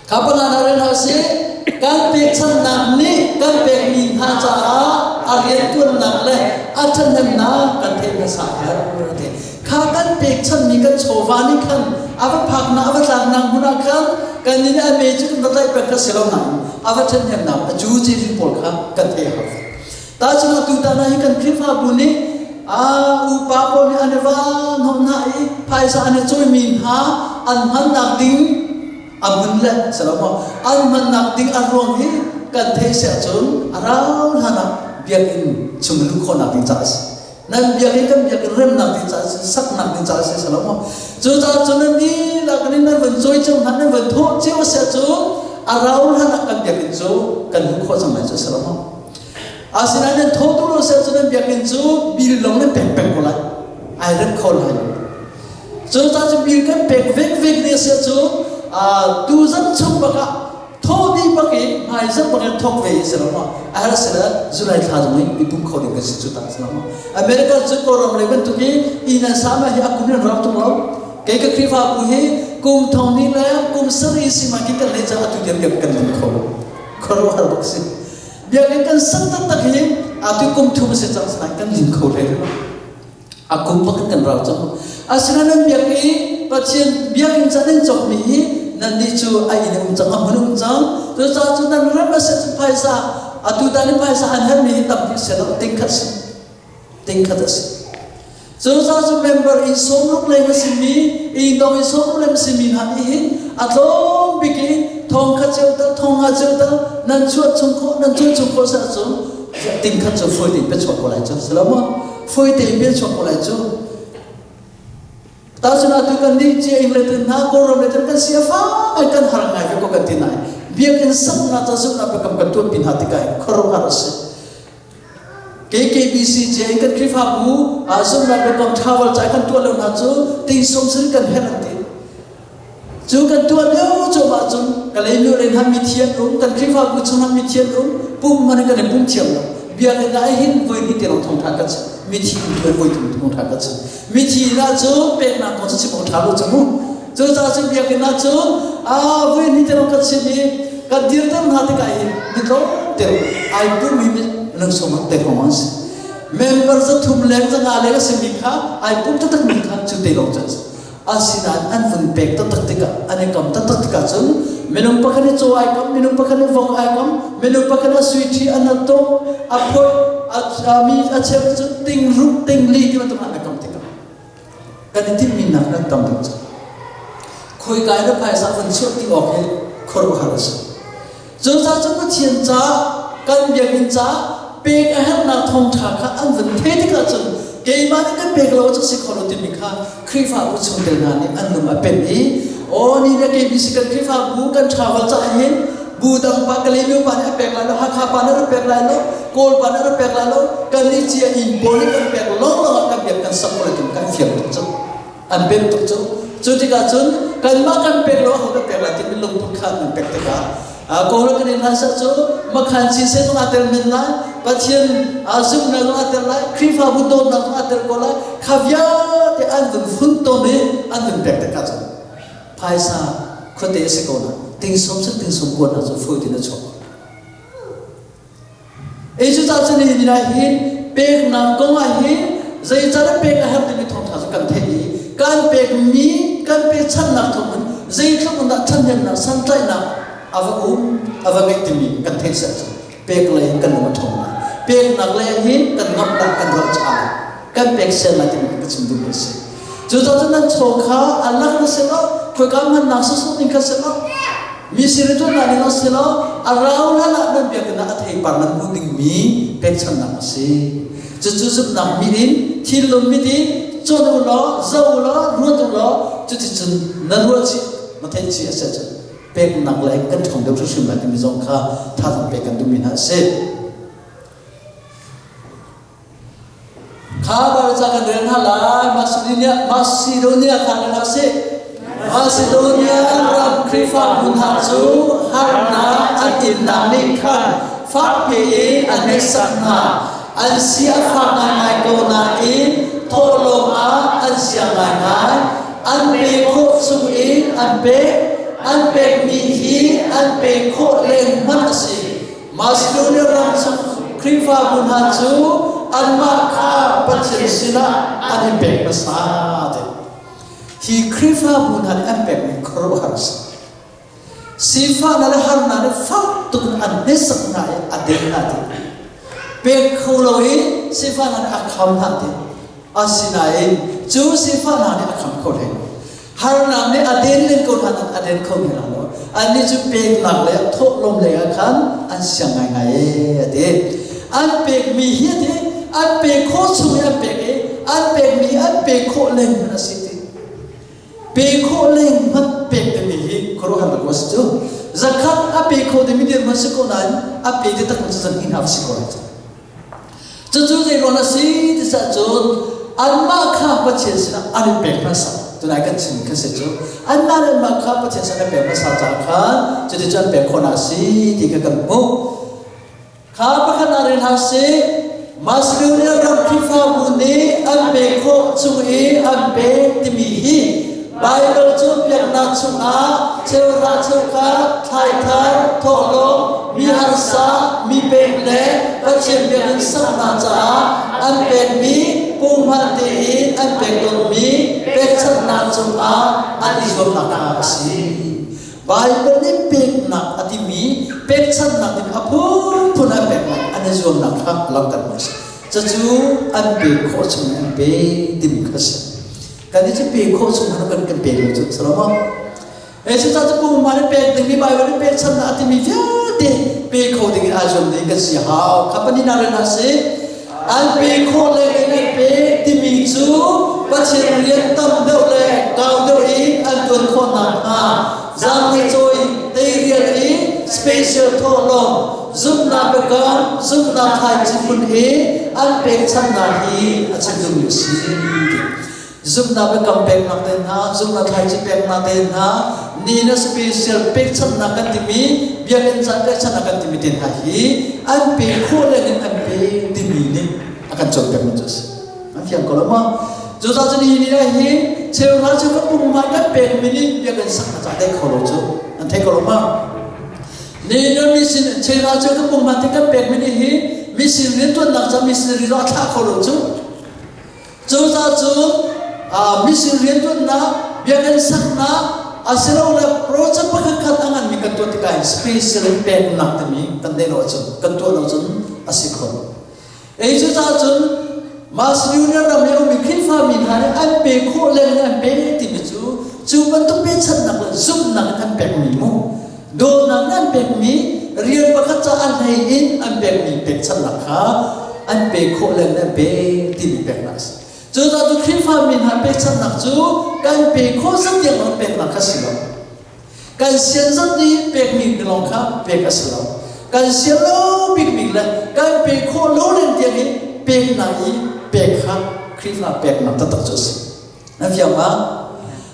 Kha panga rel hna sih. Kan pekchanhnak nih kan pekmi hna caah a rianṭuannak le a ṭhahnemnak kan theih hmasa her ti. Kha kan pekchanhmi kan chawva nih khan a va phaknak a va tlaknak hmun ah khan kan nih a me cu kan va tlaih pek kha si lo nain a va ṭhahnemnak a cu cizin pawl kha kan theih a hau. Tahcun atu tan ah hi kan Khrihfabu nih a upa pawl nih an i van hom hna i phaisa an i cawimi hna an hmannak ding a hmun le silo an hmannak ding a ruang hi kan theih si ahcun a rau hlan ah biakinn chung luh khawhnak ding caah a si. Nan biakinn kan biakinn remnak ding caah a si, saknak ding caah a si silo maw? Cucaah cun nan dihlak in nan van cawi cio hna, nan van thawh cio a si ahcun a rau hlan ah kan biakinn cu kan luh khawh cang lai cu a si lo maw? Asinain nan thaw tu lo seh cu nan biakinn cu bil lawng nan pek peng ko lai. Ai rem kho lai. Cu ca cu bil kan pek vek vek ne seh cu tu zan chung bak ah thaw dih bak i hmai zan bak in thawk ve si lo ma. A har si le July thla zong i mipum kho ding kan si cu ta si lo ma. America cu Kawlram lei bantuk i inn an sa ma hi a kum in ram tung lo. Kei ka Khrihfabu hi kum thong ni le kum sarih si ma ki kan lei ca atu tiang kan lim kho. Khuaruahhar bak si. Biakinn kan sak taktak hi atu kum thum a si cang sinain kan lim kho hlei lo. A kum bak in kan rau cang. Asinain nan biak i Pathian biakinn ca nan cawkmi hi nannih cu a inn um cang, a hmun um cang. Cucaah cu nan ram a si cun phaisa atu tan i phaisa an herhmi hi tampi si lo, tingkhat si. Tingkhat a si. Cucaah cu member in sawmruk leng a simi, i dong in sawmruk leng a simi hna nih hin a tlawm bik i thong khat cio tal, thong nga cio tal nan chuah chung khawh, nan chuah chung khawh seh ahcun tingkhat cu fawi tein pe chuak ko lai cu. Si lo maw? Fawi tein pe chuak ko lai cu. Tahcun atu kan nih cia ing le tun hna Kawlram le tun kan si a fa ngai kan har ngai ve ko kan ti nai. Biakinn saknak ca zumhnak biakam kan tuahpi hna tikah hin khuaruahhar a si. KKBC cia in kan Khrihfabu ah zumhnak biakam travel ca kan tuah lo hna cu ting sawm sin kan herh an ti. Cu kan tuah lio cuahmah cun Kalaymyo lei hna mithi an um, kan Khrihfabu chung ah mithi an um, pum hmanh kan i pum thiam lo. Biakinn ah hin voi hnih te lawng thawngṭha kan chim. Mithi um tuan voi thum thawngṭha kan chim. Mithi na cu peknak kong cu chim awk ṭha lo cu mu. Cucaah cun biakinn ah cun aa voi hnih te lawng kan chim i kan dirter hna tikah hin mi tlawmte ai pummi minung sawm te hrawng an si. Member za thum leng za nga leng a simi kha ai pum taktakmi kha cu te lawng cu an si. Asinain an vun pek taktak tikah an i kam taktak tikah cun minung pakhat i caw ai kam, minung pakhat i vok ai kam, minung pakhat a sui ṭhi an a tawh, a phoih, a mi a cheu cu ting ruk ting li ti bantuk an i kam tikah kan i timhmi nak nan tam deuh cang. Khoi kai na phaisa vun chuah ti awk hi khuaruahhar a si. Cucaah cu Pathian ca kan biakinn ca pek a herhnak thawngṭha kha an vun theih tikah cun keimah nih kan pek lo cu si kho lo timi kha Khrihfabu chungtel hna nih an lung a pem i aw ni le KBC kan Khrihfabu kan travel caah hin bu dang pa Kalaymyo pa nih a pek lai lo Hakha pa nih a pek lai lo Kawl pa nih a pek lai lo kan nih cia inn pawl nih kan pek lawng ah kan biak kan sak ko lai timi kan fiang tuk cu an pem tuk cu cu tikah cun kanmah kan pek lo ho kan pek lai timi lungput kha an pek tikah Kawl kan in hlan cu makhan si se zong aa tel men lai Pathian zumhnak zong aa tel lai Khrihfabu dawtnak zong aa tel ko lai kha vialte an vun fun tawn i an vun pek tikah cun phaisa khuate a si ko na ting som sin ting som kuat na cu fawi tin a chuak Ei cu ca cu nihin ah hin peknak kong ah hin zeicah pek a herh timi thawngṭha cu kan theih i kan pekmi kan pekchanhnak thawngin zeitluk in dah ṭhahnemnak santlaihnak a va um a va ngeih timi kan theih seh cu. Pek lei in kan lung a ṭhawng lai. Peknak lei hin kan ngamh kan ro cha lai. Kan pek sel lai timi ka chim duhmi a si. Cucaah cun nan chaw kha a lak na si lo, khoika hmannak sawsawh ning kha si lo, mi sin i ṭuannak ning a si lo, a rau hlan ah nan biakinn ah a theipar nan hmuh dingmi pekchanhnak a si. Cucu zumhnak mit in, thinlung mit in cawn u law, zoh u law, ruat u law, cuticun na ruah chih, na theih chih a si ahcun peknak lei kan ṭhawng deuh hrimhrim lai timi zong kha thazaang pek kan duhmi hna a si. Kha Baibal ca kan rel hna lai. Macedonia, Macedonia kha rel hna sih. Macedonia ram Khrihfabu hna cu harnak an innak nih khan fakpi in a hneksak hna. An si a fak ngaingai ko nain thawhlawm ah an siang ngaingai. An pe khawh chung in an pek. An pekmi hi an pek khawh leng hmanh a si. Macedonia ram chung Khrihfabu hna cu anmah kha Pathian sinah an i pek hmasa ti. Hi Khrihfabu hna nih an pekmi khuaruahhar a si. Sifahnak le harnak nih fak tuk in an hnesak hna i a den hna ti. Pek kho lo i sifahnak nih a kham hna ti. Asinain cu sifahnak nih a kham kho hlei lo. Harnak nih a den len ko hna a den kho hna lo. Annih cu peknak le thawhlawm lei ah khan an siang ngaingai e a ti. An pekmi hi a ti, an pek khawh chung i an pek i an pekmi an pek khawh leng a si ti. Pe khawh leng hmanh pek timi hi khuaruahhar bak a si cu. Zakhat a pe kho dingmi dirhmun si ko nain a pe ti tak cu zan hnih hna si ko lai cu. Cucu zeiruang a si ti cun anmah kha Pathian sinah an i pek hmasa. Tunai kan chim kha si cu. Anmah le anmah kha Pathian sinah an pek hmasa caah khan cuticun an pek khawhnak a si ti kha kan hmuh. Kha pakhat ah rel hna sih. Macedonia ram Khrihfabu nih an pek khawh chung i an pek timi hi Baibal cawnpiaknak chungah cheuhra cheukhat, thlaithar, thawhlawm, mi harsa, mi pek le Pathian biakinn saknak caah an pekmi punghman tein an pek tawnmi pekchanhnak cungah an i zuamnak kha a si. Baibal nih peknak a timi pekchanhnak timi a phunphun an peknak an i zuamnak kha langhtermi a si. Cucu an pek khawh chung an pe timi kha a si. Kan i cu pe khawh chung hmanh kan kan pe lo cu si lo maw? E cu ca cu pumma nih pek dingmi Baibal nih pekchanhnak a timi vialte pe kho ding in aa zuam ding kan si hau. Kha pahnih nak hna si. An pe khawh le in an pe timi cu Pathian rian tam deuh le kau deuh in an tuan khawh nakhnga zaangte cawi teirial i special thawhlawm zumhnak biakam zumhnak thlaici phun i an pekchanhnak hi a chim duhmi a si. Zumhnak biakam peknak te hna, zumhnak thlaici peknak te hna, ni na special pekchanhnak kan timi, biakinn caan pekchanhnak kan timi te hna hi an pe khawh lengin an pe timi nih a kan cawnpiakmi cu a si. An fiang ko lo maw? Cucaah cun hi ni ah hin cheuhra cu ka pum hmai kan pekmi nih biakinn saknak caah dei kho lo cu an thei ko lo maw? Ni na mi sin cheuhra cu ka pum hmai te kan pekmi nih hi mi sin riantuannak ca mi sin ri a thlah kho lo cu. Cucaah cun mi sin riantuannak biakinn saknak asilole project pakhat khat a nganmi kan tuah tikah hin special in peknak timi kan neih lo ahcun kan tuah lo cun a si kho lo. Ei cucaah cun Macedonia ram i a ummi Khrihfami hna nih an pe khawh leng in an pe timi cu cu bantuk pechannak le zumhnak in an pekmi mu dawtnak in an pekmi rian pakhat ca a hlei in an pekmi pekchanhnak kha an pe khawh leng in an pe timi peknak a si. Cucaah cu Khrihfami hna pekchanhnak cu kan pe khawh zat tiang lawng peknak kha si lo. Kan sian zat nih pekmi lawng kha pek a si lo. Kan sian lo bikmi le kan pek khawh lo len tiang in peknak i pek kha Khrihfa peknak taktak cu a si. Na fiang ma?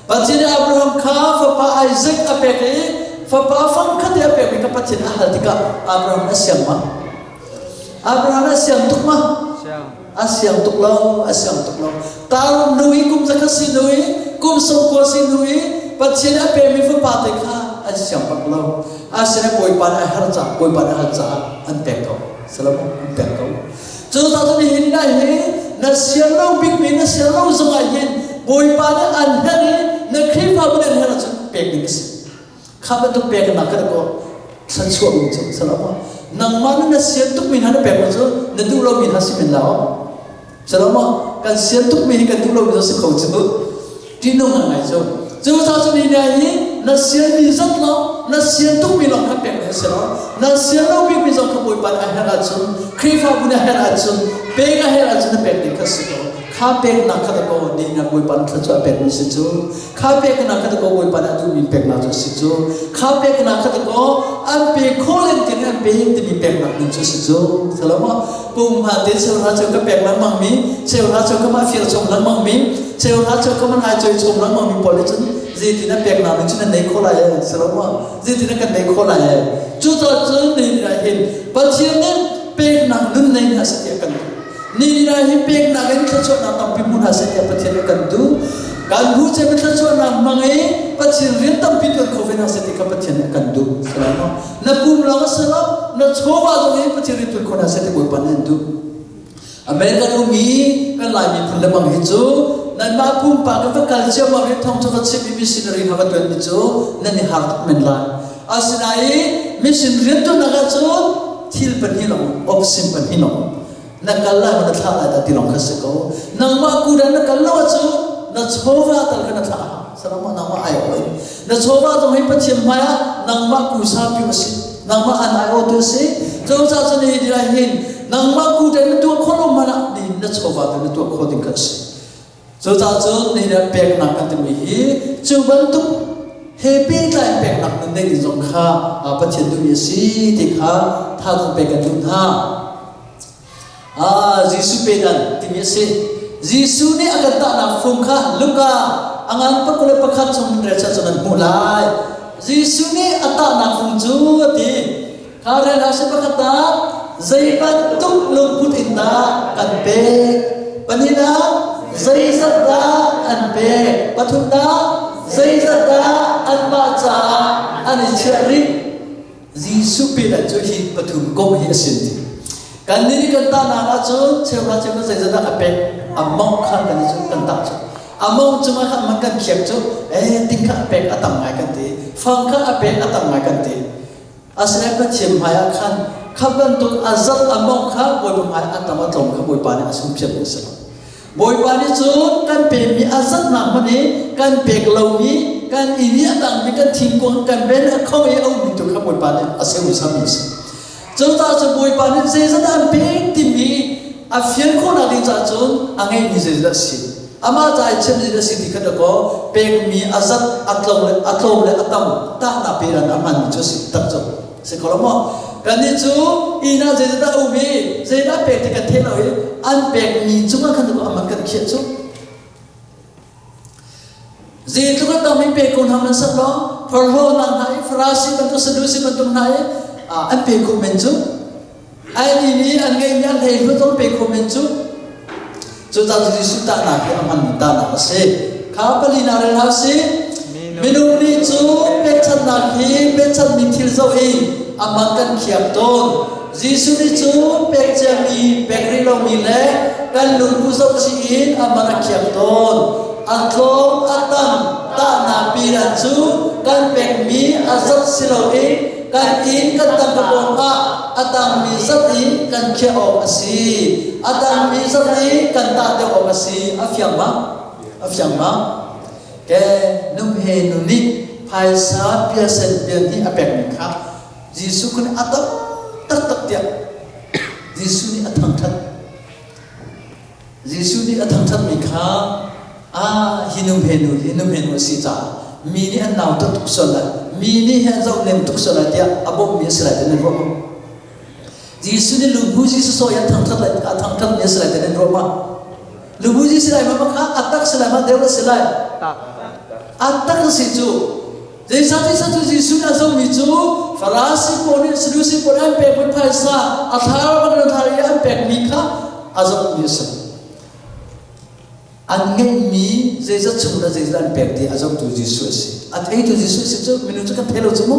Pathian nih Abraham kha fapa Isaac a pek i fapa fangkhat i a pekmi kha Pathian a hal tikah Abraham a siang ma? Abraham a siang tuk ma? A siang tuk lo, a siang tuk lo. Tar nu i kum zakhat si nu i kum sawmkua si nu i Pathian a pemi fapa te kha an siang bak lo. Asinain Bawipa nih a herh caah, Bawipa nih a hal caah an pek ko. Salam an pek ko. Cu caah cun nihin ah hin na sian lo bikmi na sian lo zongah hin Bawipa nih an herh i na Khrihfabu nih an herh ahcun pek ding a si. Kha bantuk peknak kha ko. Thluachuah um cu salama. Nangmah na sian tukmi hna na pek lo cu na duh lomi hna si men la. Salama kan sian tukmi hi kan duh lomi si kho cu. Ṭihnung ngai cu. Cu ca cu ni nai hi na sianmi zat lo na sian tukmi lawng kha pek na si lo. Na sian lo bikmi zong kha Bawipa nih a herh ahcun Khrihfabu nih a herh ahcun pek a herh ahcun na pek ding kha si ko. Kha peknak kha dakaw ni na Bawipa nih thluachuah pekmi si cu. Kha peknak kha dakaw Bawipa nih a duhmi peknak cu si cu. Kha peknak kha dakaw an pe kho len tin an pe timi peknak ning cu si cu. Salama pum ha te cheu hra cheu ka pek lengmang mi cheu hra cheu ka mah fir chom lengmang mi cheu hra cheu ka man ai choi chom lengmang mi pawl nih cun zeitin a peknak ning cun nan nei kho lai e salama zeitin a kan nei kho lai e cu cun ni ah hin Pathian nih peknak nun nei hna seh tiah kan duh Ni na hi peknak in thluachuahnak tampi hmu hna seh tiah Pathian nih kan duh. Kan hmu cem thluachuahnak hmang i Pathian rian tampi tuan kho ve hna seh ti kha Pathian nih kan duh. Salam Na pum lawng a si lo, na chawva zong in Pathian rian tuan kho hna seh ti Bawipa nih an duh. American ummi kan Lai miphun le bang hi cu nanmah pumpak in va kal cio bang hi thong cu va chim i missionary hna va tuan mi cu nan i har tuk men lai. Asinain mission riantuannak ahcun thil pahnih lawng option pahnih lawng na kal lai na thlah lai dah ti lawng kha si ko. Nangmah kudan na kal lo ahcun na chawva tal kha na thlah a hau. Salama nangmah ai awh Na chawva zong hi Pathian hmai ah nangmah kusa piu a si. Nangmah an ai awtu a si. Cucaah cun hi dira hin nangmah kudan na tuah khawh lo hmanh ah ni na chawva tu na tuah khawh ding kha a si. Cucaah cun nihin ah peknak kan timi hi cu bantuk he pehtlai peknak nun neih ding zong kha Pathian duhmi a si ti kha thazaang pek kan duh hna. Ah, Jesuh pedan timi a si. Jesuh nih a kan tahnak fung kha Luka a ngan 21 chung rel cun an hmuh lai. Jesuh nih a tahnak fung cu a ti. Kha rel ah si pakhat ah zei bantuk lungput in dah kan pek? Pahnihnak zeizat dah an pek? Pathumnak zeizat dah anmah caah an i chiah rih? Jesuh pedan cu hi pathum kong hi a sin ti. Kan nih kan tahnak ahcun cheuhra cheuhra zeizat dah a pek? A mong kha kan i cu kan tah cu. A mong cungah khan man kan khiak cu eh ting kha a pek a tam ngai kan ti. Fang kha a pek a tam ngai kan ti. Asinain Pathian hmaiah khan kha bantuk a zat a mawngh kha Bawipa hmai a tam a tlawm kha Bawipa nih a sungphiat a si lo. Bawipa nih cun kan pekmi a zatnak hmanh i kan pek lomi kan i nih a tangmi kan thingkung kan ben a kho i a ummi tu kha Bawipa nih a seusammi a si. Cucaah cun Bawipa nih zeizat an pek timi a fian khawhnak ding caah cun a ngeihmi zeizat a si. Amah ca i chimmi na si ti kha dakaw pekmi a zat a tlawm le a tlawm le a tam tahnak pe an a hmanmi cu a si tak cu si ko lo maw kannih cu inn ah zeidah um i zeidah pek ti kan theih lo i an pekmi cungah khan a man kan khiah cu zeitluk a tam i pe ko hna man sat law phorhlawnak hna i Farasi bantuk Sadusi bantuk hna i an pe kho men cu Ai nih an ngeihmi an hlei hlut zong pe kho men cu. Cucaah cu Jesuh tahnak hi a hmanmi tahnak a si. Kha palinak rel hau si. Minung nih cu pekchanhnak hi pekchanhmi thil zoh i a man kan khiak tawn. Jesuh nih cu pek ciami, pek rih lomi le kan lungpu zoh chih in a man a khiak tawn. A tlawm a tam tahnak piran cu kan pekmi a zat si loin kan inn kan tangka pawng ah a tangmi zat in kan khiah awk a si. A tangmi zat in kan tah deuh awk a si. A fiang ma? A fiang ma? Ke num he nu nih phaisa piasen pian hi a pekmi kha Jesuh kha a tam taktak tiah Jesuh nih a thangṭhat. Jesuh nih a thangṭhatmi kha ah hi nu he nu hi nu he nu a si caah mi nih an nautat tuk sual lai mi nih hin zoh nem tuk sual lai tiah a bawmhmi a si lai ti nan ruah maw? Jesuh nih lungbu Jesuh sawi an thangṭhat lai a thangṭhatmi a si lai ti nan ruah maw? Lungbu si lai ma kha a tak si lai ma deu a si lai? A tak a si cu Zeicahtiah cu Jesuh nih a zohmi cu Farasi pawl nih Sadusi pawl an pekmi phaisa a thlar bang in a thlar i an pekmi kha a zohmi a si. An ngeihmi zeizat chung le zeizat an pek ti a zohtu Jesuh a si. A theitu Jesuh a si cu minung cu kan thei lo cu mu.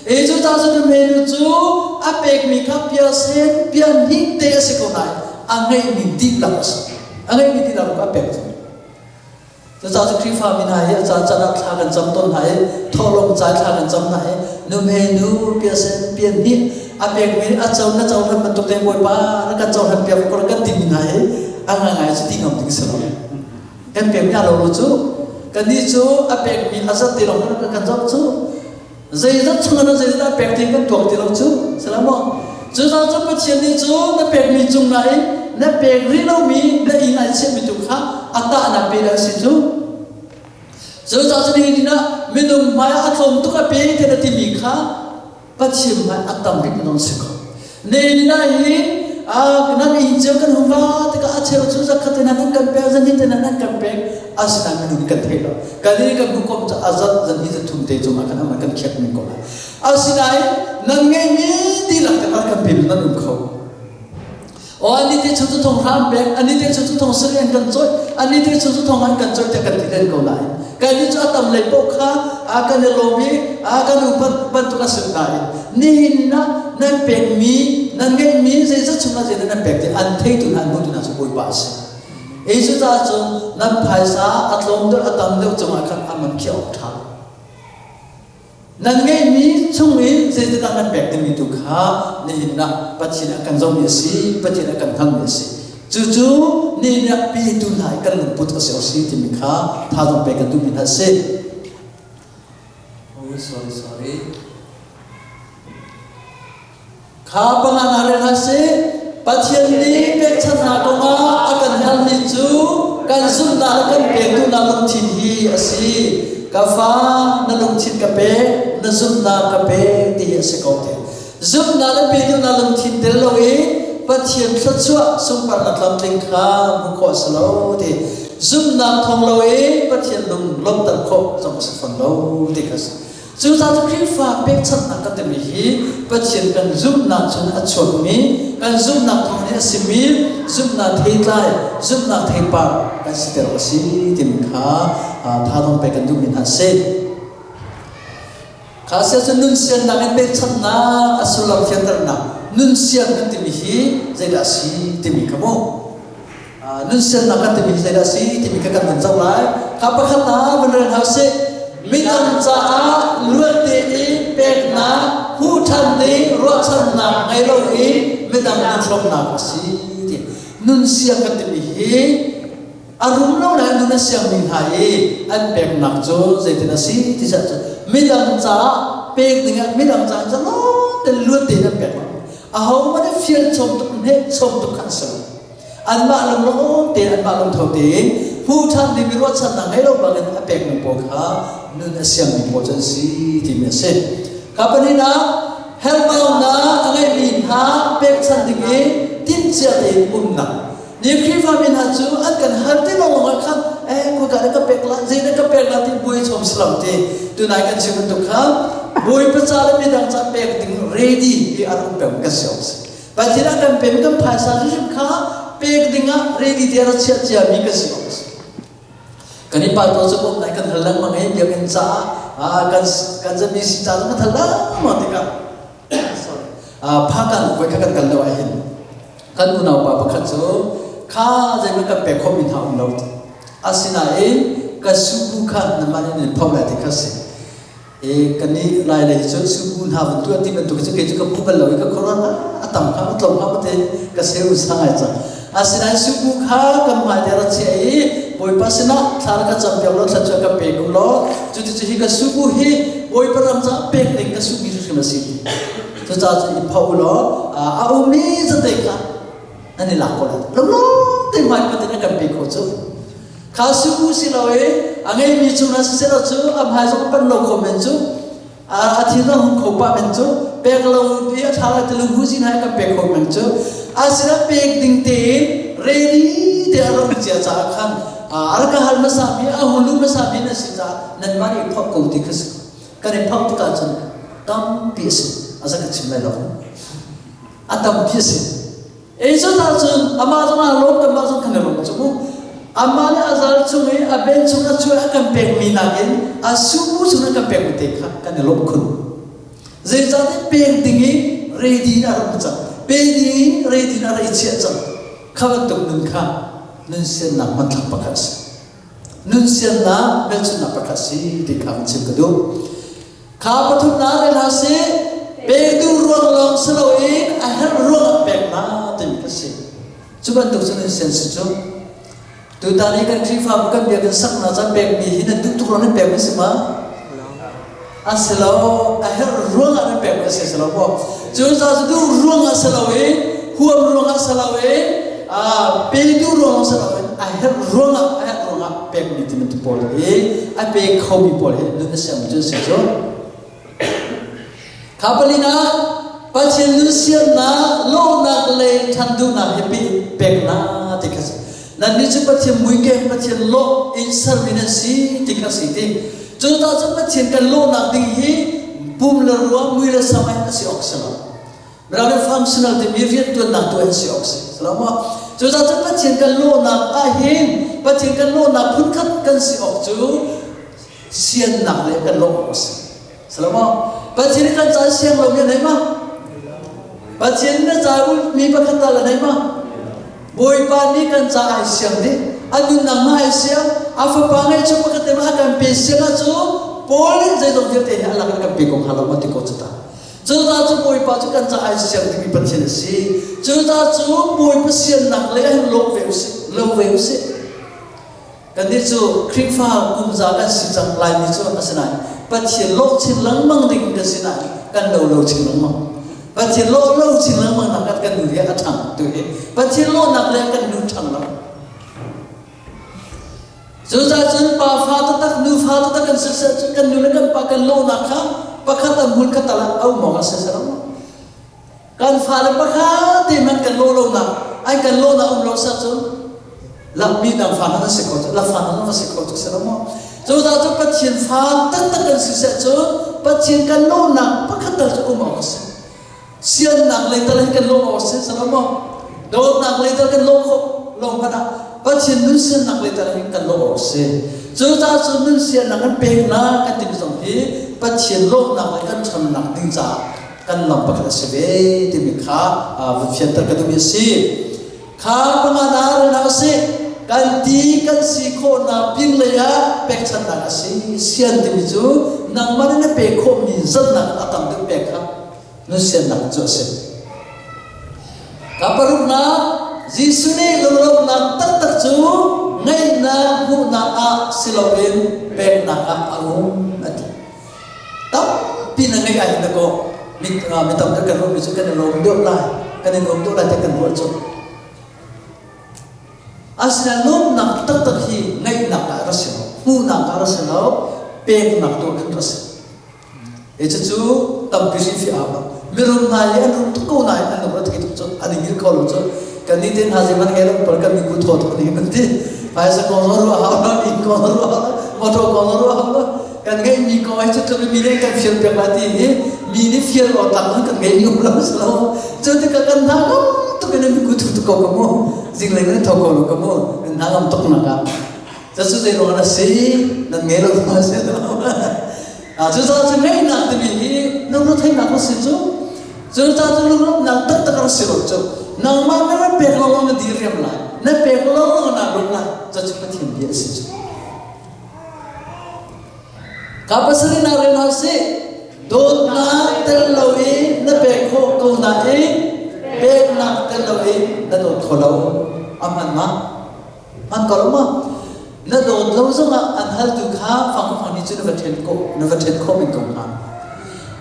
E cu ta cu menu cu a pekmi kha pia sen pia hnih te a si ko nain a ngeihmi dihlak a si. A ngeihmi dihlak a pek cu. Cucaah cu Khrihfa mi hna hi a caan caan ah thla kan cam tawn hna i thawhlawm ca thla kan cam hna i nuhmei nu piasen pian hnih a pekmi a co na cohlan bantuk te Bawipa na kan cohlan piak ko kan timi hna hi a ngaingai cu ti ngam ding si lo. Kan pekmi a lo lo cu kannih cu a pekmi a zat ti lawng kan kan zoh cu zeizat chung in zeizat a pek ti kan tuak ti lo cu salamo cucaah cu Pathian nih cu na pekmi cung nain na pek rih lomi na inn ai chiahmi tu kha a tahnak pe dah si cu cucaah cu nihin ah minung hmai ah a tlawm tuk a pe te na timi kha Pathian hmai a tam bik non si ko. Nihin ah hin nan inn cio kan hung va tikah a cheu cu zakhat in nan kan pek zan hin nan kan pek asinain minung kan thei lo kan i kan hukom cu azat zan hi zathum te cungah kan aman kan khiak men ko lai asinain nan ngeimi dihlak te kan pe nan um kho O ani te chu cu thong hram pek, ani te chu cu thong sari an kan cawih, ani te chu cu thong an kan cawih tiah kan ti len ko lai. Kan ni cu a tam lei paoh kha a kan i lawm i a kan upat bantuk a si nain nihin ah nan pekmi nan ngeihmi zeizat chungah zeidah nan pek ti an theitu hna an hmutu hna cu Bawipa a si. Ei cu caah cun nan phaisa a tlawm deuh a tam deuh cungah khan a man khiah awk ṭha. Nan ngeihmi chung in zeitindah nan pek timi tu kha nihin ah Pathian a kan zohmi a si, Pathian a kan hngalhmi a si. Cucu nihin ah petu hna i kan lungput a si a si timi kha thazaang pek kan duhmi hna a si. Oh, sorry, sorry. Kha panga na rel hna sih. Pathian nih pekchanhnak kongah a kan halmi cu kan zumhnak le kan pekduhnak lungthin hi a si. Ka fa, na lungthin ka pek, na zumhnak ka pek ti hi a si ko te. Zumhnak le pekduhnak lungthin tel lo i Pathian thluachuah sunparnak tlamtling kha hmuh khawh a si lo ti. Zumhnak thawng lo i Pathian lung lawmhter khawh zong a si fawn lo ti kha a si. Cucaah cu Khrihfa pekchanhnak kan timi hi Pathian kan zumhnak cun a chuakmi, kan zumhnak thawng in a simi zumhnak theitlai, zumhnak theipar kan siter awk a si timi kha thanuam pek kan duhmi hna a si. Kha sia cu nun siannak in pekchanhnak a sullam fianternak nun sian kan timi hi zeidah a si timi kha mu. Nun siannak kan timi hi zeidah a si timi kha kan van zoh lai. Kha pakhat ah van rel hna usih. Midang caah luat tein peknak, hmuh ṭhan ding ruahchannak ngei lo i midang nun hrawmnak a si ti. Nun siang kan timi hi a rum lo le nun a siangmi hna i an peknak cu zeitin a si ti cah cun midang caah pek dingah midang caah zalon tein luat tein an pek lo. Ahohmanh nih fial chom tuk hnek chom tuk kha an si lo. Anmah lunglawm tein anmah lungtho tein hmuh ṭhan dingmi ruahchannak ngei lo bangin a pekmi pawl kha nun a siangmi pawl cu an si timi a si. Ka pahnihnak, herhbaunak a ngeimi hna pekchanh ding i timhcia tein umnak. Ni Khrihfami hna cu an kan hal ti lawng ah khan eh khoika dah ka pek la zei dah ka pek la ti buai chom si lo ti tunai kan chim bantuk kha Bawipa ca le midang ca pek ding ready ti a rak um peng kan si awk si. Pathian a kan pem kan phaisa hrimhrim kha pek dingah ready te a chiah ciami kan si awk a si. Kan i pa to cu bawmh nai kan hal lengmang i biakinn caah kan kan zami si ca zong kan hal lengmang tikah sorry phakan voi kha kan kal lo ah hin kan unau pa pakhat cu kha zeihmanh kan pek khawhmi hna um lo asinain ka subu kha namah in pho lai ti kha si E kan nih lai lei cu subu hna van tuah ti bantuk cu kei cu ka hmu bal lo i ka khuaruah a tam kha a tlawm kha mate ka seu sa ngai cang. Asinain subu kha kan hmai te ra chiah i Bawipa sinah thla ka cam piak law thluachuah ka pe ko law cuti hi ka subu hi Bawipa ram caah pek ding ka suhmi hrimhrim a si. Cucaah cun i pho law a ummi zate kha nan i lak ko lai. Lawm te hmai patin a kan pe kho cu. Kha subu si lo i a ngeimi cung na siseh lo cu a hmai zong a pan lo kho men cu a thin a hung kho pah men cu pek lo pi a ṭha lai ti lunghu zin hai kan pek kho men cu asina pek ding tein ready te a rak cia caah khan a rak ka hal hmasa mi a hulu hmasa mi na si caah nanmah nih phok ko ti kha si kan i phok tikah cun tampi a si a za ka chim lai lo a tampi a si Jesuh cun amah zong aa lawm kanmah zong kan i lawm cu mu. Amah nih a zal chung i a ben chung a chuah a kan pekmi nakin a subu chung a kan pekmi te kha kan i lawm khun. Zeicahtiah pek ding i ready in a rak cang. Pe ding i ready in a rak i chiah cang. Kha bantuk nun kha nun siannak hmanthlak pakhat a si. Nun siannak hmelchunhnak pakhat si ti kha van chim ka duh. Kha pathumnak rel hna sih, pek duh ruang lawng si loin a herh ruangah pek hna timi kha si. Cu bantuk cu nun sian si cu. Tutan i kan Khrihfabu kan biakinn saknak ca pekmi hi nan duh tuk ruang nan pekmi si ma? A si lo, a herh ruangah nan pekmi a si si lo maw? Cu ca cu duh ruangah si lo i, huam ruangah si lo i, pe duh ruangah si lo in a herh ruangah a herh ruangah pekmi ti bantuk pawl hi a pe khomi pawl hi nun a siang cu si cu. Kha palina Pathian nun siannak lawmnak le ṭhan duhnak he peknak ti kha si. Nannih cu Pathian muikeng Pathian lawh in sermi nan si ti kha si ti. Cu ta cu Pathian kan lawhnak ding hi pum le rua mui le sam in a si awk si lo. Mirang nih functional timi rianṭuannak tu in si awk si. Lo maw? Cu ta cu Pathian kan lawhnak ah hin Pathian kan lawhnak phunkhat kan si awk cu siannak le kan lawh awk a si. Salama. Pathian kan ca siang lo mi nei ma? Pathian na ca mi pakhat ta la nei ma? Bawipa nih kan ca ai siang dih. A nunnak ma ai siang. A fapa ngai chu pakhat te ma a kan pe siang ah cu Paul in zeizong vialte hi a lak kan pe ko hnga lo ma ti ko cu ta. Cu ta cu Bawipa cu kan ca ai siang timi Pathian a si. Cu ta cu Bawipa siannak le hin lo ve usih, lo ve usih. Kannih cu Khrihfa kumza kan si cang Laimi cu asinain Pathian lawh chin lengmang ding kan si nain kan lo lo chin lengmang. Pathian lawh lo chin lengmang nak kan kan nu hi a ṭhang tu hi Pathian lawhnak le kan nu ṭhang lo. Cucaah cun pa fa taktak nu fa taktak kan si cun kan nu le kan pa kan lawhnak kha pakhat a hmun khat tal ah a um awk a si lo. Kan fale pakhat te hmanh kan lawh lonak an kan lawhnak um lo sa cun lakmi dang fa hna si kho cu la fa hna va si kho cu si lo maw? Cucaah cu Pathian fa taktak kan si seh cu Pathian kan lawhnak pakhat tal cu um awk a si. Siannak lei tal hin kan lawh awk a si si lo maw? Dawtnak lei tal kan lawh khawh lo hmanh ah Pathian nun siannak lei tal hin kan lawh awk a si. Cucaah cu nun siannak kan peknak kan timi zong hi Pathian lawhnak le kan ṭhannak ding caah kan lam pakhat a si ve timi kha vun fianter ka duhmi a si. Kha panga na rel a si. Kan ti kan si khawhnak pin lei ah pekchanhnak a si. Sian timi cu nangmah nih na pek khawhmi zatnak a tam deuh pek kha nun siannak cu a si. Ka paruknak Jesuh nih lunglawmhnak taktak cu ngeihnak hmuhnak ah si loin peknak ah a um a ti. Tampi na ngeih ahhin dakaw mi mi tam deuh kan ruahmi cu kan i lawm deuh lai, kan i nuam deuh lai tiah kan ruah cu. Asinain lawmhnak taktak hi ngeihnak ah ra si lo, hmuhnak ah ra si lo, peknak tu ah khan ra si. E cucu tampi hrifi a hau. Mirum hna hi an rum tuk ko nain an lung a thei tuk cu, an i hngilh kho lo cu. Kan nih te hna zeihmanh ngei lo pal kan mi ku thaw tuk nih kan ti. Phaisa kong zong ruah hau lo, inn kong zong ruah hau lo, motor kong zong ruah hau lo. Kan ngeihmi kong hi cu tluk in mi nih kan fial piak lai ti hi mi nih fial awk tlak kan ngeihmi um lo si lo. Cu tikah kan hna ngam tuk in mi ku thu tuk ko ka mu. Zinglei nan tho ko lo ka mu. Nan hna ngam tuk nak ah. Cucu zei ruang a si? Nan ngei lo ma si lo. Cucaah cu ngeihnak timi hi lungretheihnak a si cu. Cucaah cu lunglawmhnak taktak a si lo cu. Nangmah na rak pek lawngah na diriam lai. Na pek lawngah naa lawm lai. Cucu Pathian bia a si cu. Ka pasal na rel hna sih. Dawtnak tel lo i na pek khawh ko nain peknak tel lo in na dawt kho lo. A hman ma? Hman ko lo ma? Na dawt lo zongah an haltu kha fang fang nih cun na va ṭhen ko na va ṭhen khawh men ko hnga.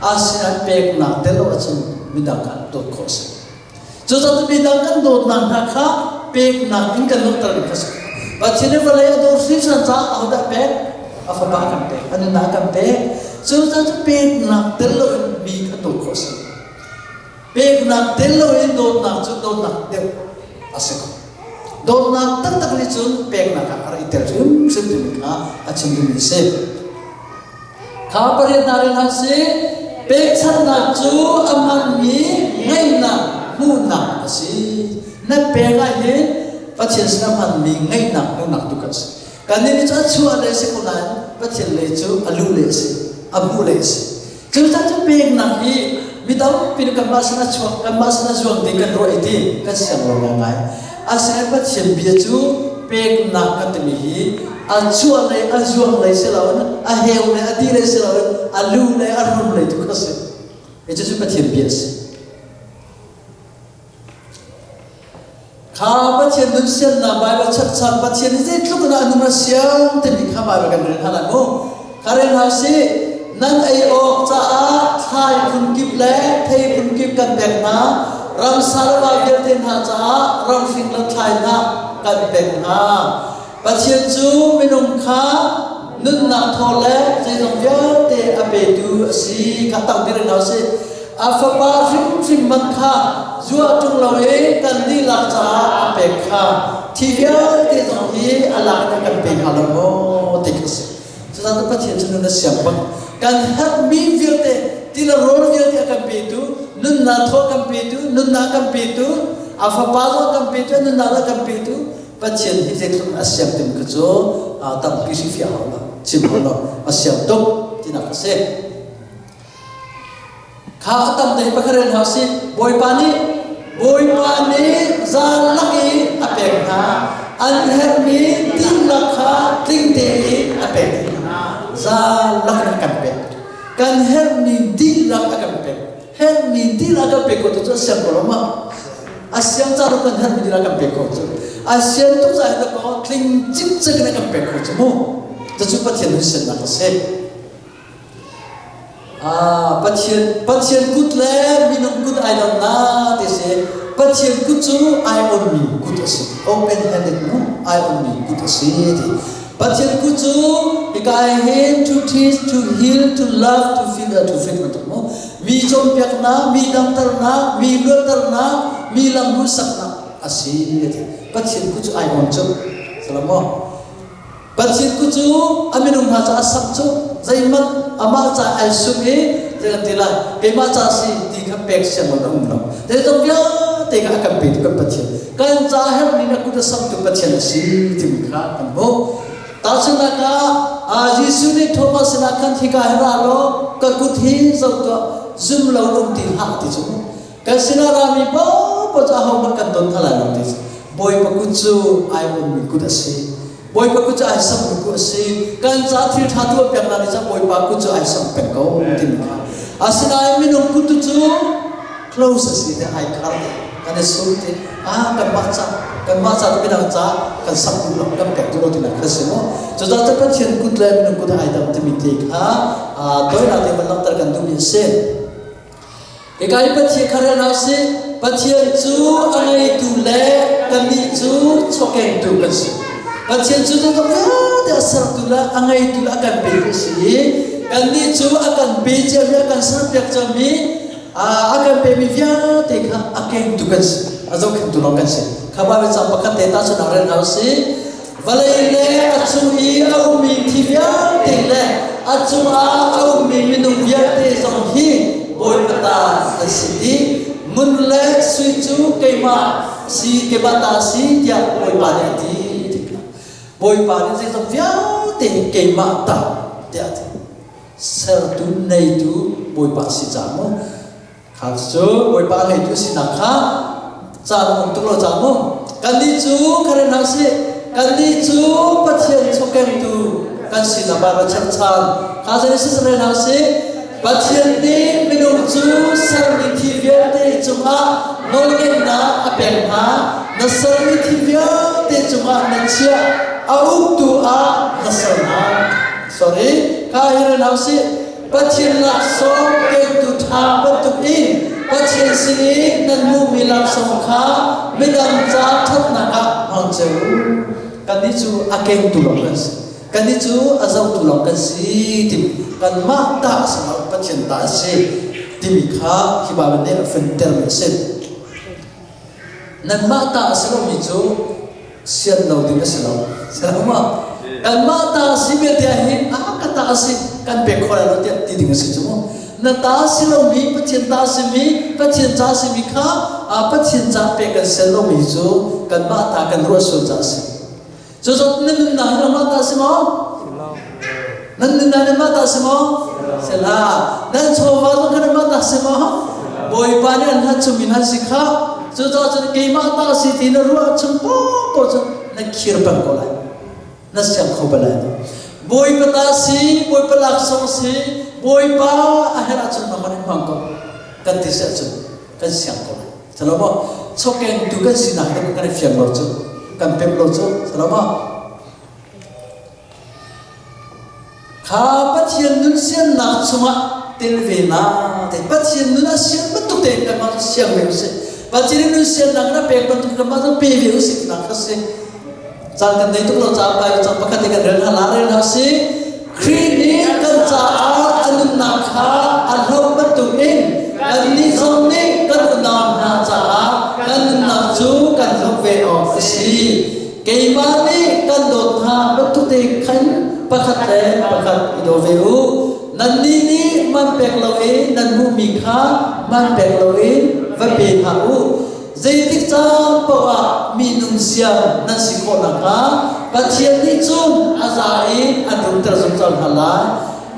Asinain peknak tel lo ahcun midang kha dawt khawh a si. Cucaah midang kan dawtnak hna kha peknak in kan langhter ding kha si. Pathian nih vawlei a dawt hringhran caah ahodah pek? A fapa kan pek, a nunnak kan pek. Cucaah cu peknak tel loin mi kha dawt khawh a si. Peknak tel loin dawtnak cu dawtnak deuh a si ko. Dawtnak taktak nih cun peknak ah a rak i tel hrimhrim timi kha a chim duhmi a si. Kha pariatnak in hna si pekchanhnak cu a hmanmi ngaihnak hmuhnak a si. Na pek ah hin Pathian sin a hmanmi ngaihnak hmuhnak tu kan si. Kannih nih cu a chuah le si ko nain Pathian lei cu a luh le a si, a hmuh le a si. Cucaah cu peknak hi mi tampi nih kanmah sin a chuak, kanmah sin a zuang ding kan ruah i ti kan siang lo ngaingai. Asinain Pathian bia cu peknak kan timi hi a chuah lei a zuang lei si loin a heu lei a ti lei si loin a lu lei a rum lei tu kha si. Cucu Pathian bia a si. Kha Pathian nun siannak Baibal chapchap Pathian hi zeitluk in a nung a siang timi kha Baibal kan rel hna lai mu. Kha rel hna usih. Nan ei awk caah thlai phunkip le thei phunkip kan pek hna. Ramsa le va vialte hna caah ramhring le thlai hna kan pek hna. Pathian cu minung kha nunnak thaw le zeizong vialte a petu a si kha tam rel hna usih. A fapa hrimhrim man kha zuah ṭung lo i kan dihlak caah a pek kha thi vialte zong hi a lak in a kan pe hnga lo maw ti khi a si. Cucaah Pathian cu nun a siang bak. Kan herhmi vialte ti le rawl vialte a kan petu, nunnak thaw kan petu, nunnak kan petu, a fapa zong kan petu, nunnak a kan petu, Pathian hi zeitluk a siang tim kha cu tampi hrifiah hau lo, chim hau lo, a siang tuk tinak a si. Kha a tam te pakhat rel hna usih. Bawipa nih Bawipa nih zalak i a pek hna. An herhmi dihlak kha tling tein a pek hna. Zalak in a kan pek. Kan herhmi dihlak a kan pek. Herhmi dihlak a kan pek ko tu cu a siang ko lo ma? A siang ca kan herhmi dihlak a kan pek ko cu. A sian tuk ca hin ko tling cikcek in a kan pek ko cu mu. Cucu Pathian hun siannak a si. Ah, Pathian, Pathian kut le minung kut ai dang na ti si. Pathian kut cu ai onmi kut a si. Open handed mu ai onmi kut a si ti. Pathian kut cu hika hin to teach, to heal, to love, to feel, to fit bantuk mu. Mi cawnpiaknak, mi damternak, mi luatternak, mi lam hmuhsaknak a si ti. Pathian kut cu ai on cu. Salam maw? Pathian kut cu a minung hna caah sak cu zeihmanh amah ca ai sum i zei kan ti lai keimah ca si ti kha pek siang lo um lo zeizong vialte kha a kan petu kan Pathian kan ca herhmi na kut a samtu Pathian a si timi kha kan hmuh tahchunhnak ah Jesuh nih Thomas sinah khan hika hi ra law ka kut hi zoh tuah zum lo um ti hlah ti cu Kan sinah rami paohpaoh cu ahohmanh kan don hna lai lo ti Bawipa kut cu ai ummi kut a si. Bawipa kut cu ai sammi kut a si. Kan ca thil ṭha tuah piak hna ni ca Bawipa kut cu ai sam peng ko timi kha. Asinain minung kut tu cu close a si te ai khar kan i sum ti ah kanmah ca kanmah ca tu midang ca kan sak duh lo kan pek duh lo tinak kha si mu. Cucaah cu Pathian kut le minung kut ai dang timi te kha toinak te van langhter kan duhmi a si. Hika i Pathian kha rel hna usih. Pathian cu a ngeitu le kannih cu chawkengtu kan si. Pathian cu zeizong vialte a sertu le a ngeitu le a kan petu a si i kannih cu a kan pe ciami, a kan serpiak ciami, a kan pemi vialte kha a kengtu kan si, a zohkhenhtu lawng kan si. Kha Baibal cang pakhat te tahchunhnak rel hna usih. Vawlei le a cung i a ummi thi vialte le a cungah a ummi minung vialte zong hi Bawipa ta an si dih. Ngun le sui cu keimah si, keimah ta si tiah Bawipa nih a ti. Bawipa nih zeizong vialte hi keimah ta tiah a ti. Sertu, neitu Bawipa si caah mu. Kha cu Bawipa ngeitu sinak kha caan um tuk lo ca mu. Kannih cu karen hna sih, kannih cu Pathian chawkengtu kan sinak Baibal cherhchan kha Genesis rel hna sih. Pathian nih minung cu sermi thil vialte cungah nawlngeihnak a pek hna. Na sermi thil vialte cungah na chiah, a uktu ah na ser hna. Sorry, kha hi rel hna usih. Pathian laksawng kengtu ṭha bantukin Pathian sin i nan hmuhmi laksawng kha midang ca ṭhatnak ah hmang cio u. Kannih cu a kengtu lawng kan si. Kannih cu a zohtu lawng kan si timi kanmah ta a si lo, Pathian ta a si timi kha hi Baibal nih a fentermi a si. Nanmah ta a si lomi cu sian lo ding a si lo. Sian ma? Kanmah ta a si vialte ah hin a ka ta a si kan pek khawh lai lo tiah ti ding a si cu mu. Na ta si lomi Pathian ta simi Pathian ca simi kha Pathian ca pek kan sian lomi cu kanmah ta kan ruah sual ca a si. Cucu na nunnak hi nangmah ta si maw? Nan nunnak nangmah ta si maw? Si hlah. Nan chawva zong kha nangmah ta si maw? Bawipa nih an hlat chungin an si kha. Cucaah cun keimah ta si ti na ruah chung paohpaoh cu Na khir peng ko lai. Na siang kho bal lai lo. Bawipa ta si, Bawipa laksawng si, Bawipa a herh ahcun hmang in hmang ko. Kan ti si ahcun kan siang ko lai. Salomo, chawkengtu kan sinak hi kan i fiang lo cu, kan pem lo cu, Salomo. Kha Pathian nun siannak chungah tel ve na te Pathian nun a sian bantuk tein kanmah cu siang ve usih. Pathian nun siannak in a pek bantuk kanmah cu pe ve usih tinak kha si. Caan kan nei tuk lo caah Bible cang pakhat te kan rel hna la rel hna si. Khrih nih kan caah a nunnak kha a hloh bantuk in kannih zong nih kan unau hna caah kan nunnak cu kan hloh ve awk a si. Keimah nih kan dawt hna bantuk te khan pakhat le pakhat i daw ve u. Nannih nih man pek loin nan hmuhmi kha man pek loin va pe hna u. Zeitik caan paoh ah mi nunsiam nan si khawh nakhnga Pathian nih cun a za in an rumter zungzal hna lai.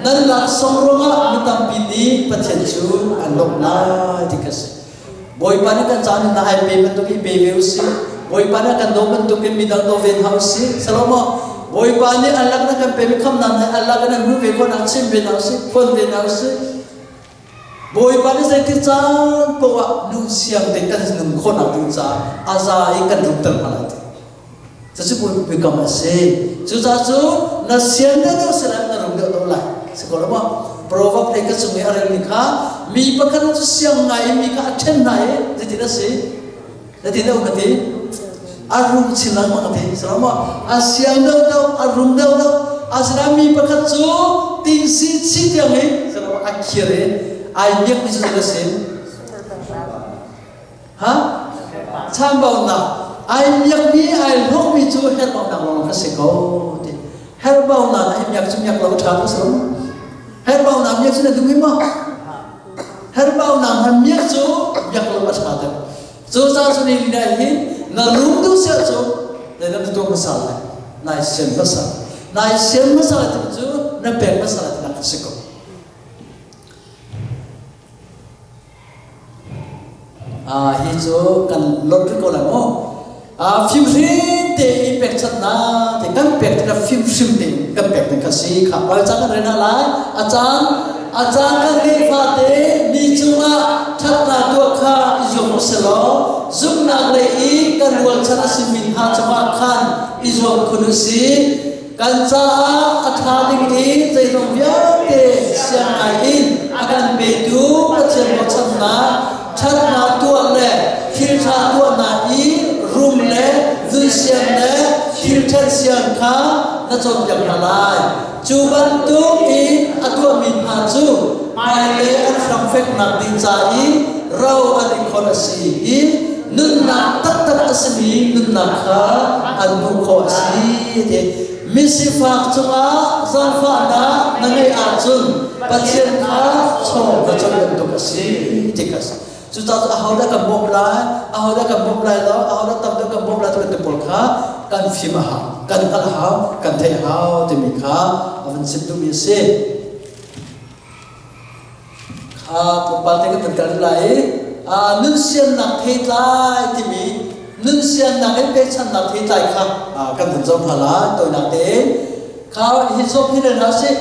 Nan laksawng ruangah mi tampi nih Pathian cu an lawmh lai ti kha si. Bawipa nih kan caan in na ai pe bantuk i pe ve usih. Bawipa nih kan daw bantuk in midang daw ve hna usih. Salomo, Bawipa nih Allah na kan pe mi khamnak nih Allah kan hmu ve ko nak chim ve hna usih, phuan ve hna usih. Bawipa nih zeitik caan paoh ah nun siang te kan nun khawhnak ding caah a za i kan rumter hna lai ti. Cucu Bawipa biakam a si. Cucaah cu na sian deuh deuh sila na rum deuh deuh lai. Si ko lo maw? Proverb hlei ka cung i a relmi kha mi pakhat cu siang ngai in mi kha a ṭhen hna i zeitin a si? Zeitin a um a ti? A rum chin lengmang a ti. Si lo maw? A siang deuh deuh, a rum deuh deuh. Asinain mi pakhat cu tingsi chi tiang in si lo maw? A khir i ai miakmi cu zeitin a si? Ha? Chambaunak. Ai miakmi, ai hlawkmi cu herhbaunak lawng kha si ko ti. Herhbaunak ai miak cu miak lo ṭha ko si lo. Herhbaunak miak cu na duh maw? Herhbaunak han miak cu miak lo a ṭha deuh. Cu ca cu ni ni hin na rum duh sia cu na lam tuah hmasa lai. Nai sian hmasa. Nai sian hmasa lai cu na pek hmasa lai tinak si ko. Hi cu kan lawt rih ko lai mu. Fimhrim tein pekchanhnak te kan pek tikah fimhrim tein kan pek ding kha si kha oi caan kan rel lai. A caan a caan kan ngeih fate mi cungah ṭhatnak tuah kha i zuam u selaw zumhnak lei i kan rualchan a simi hna cungah khan i zuam khun u sih. Kan caah a ṭha ding i zeizong vialte siang ngai in a kan petu Pathian bochannak, ṭhatnak tuah le thil ṭha tuahnak i rum le nunsian le thil ṭhen sian kha na cawnpiak hna lai. Cu bantuk in a tuahmi hna cu hmailei an hram feknak ding ca i ro an i khon a si i nunnak taktak a simi nunnak kha an hmuh khawh a si ti misifak cungah zaangfahnak na ngeih ahcun Pathian kha chaw na chawnh bantuk a si ti kha si. Cucaah cu ahodah kan bawmh lai, ahodah kan bawmh lai lo, ahodah tam deuh kan bawmh lai ti bantuk pawl kha kan fim a hau, kan hngalh a hau, kan theih a hau timi kha a van chim duhmi a si. Kha tlawmpal te kan kal lai i nunsiannak theitlai timi nunsiannak in pechannak theitlai kha kan vun zoh hna lai tawinak tein. Kha hi Job hi rel hna sih.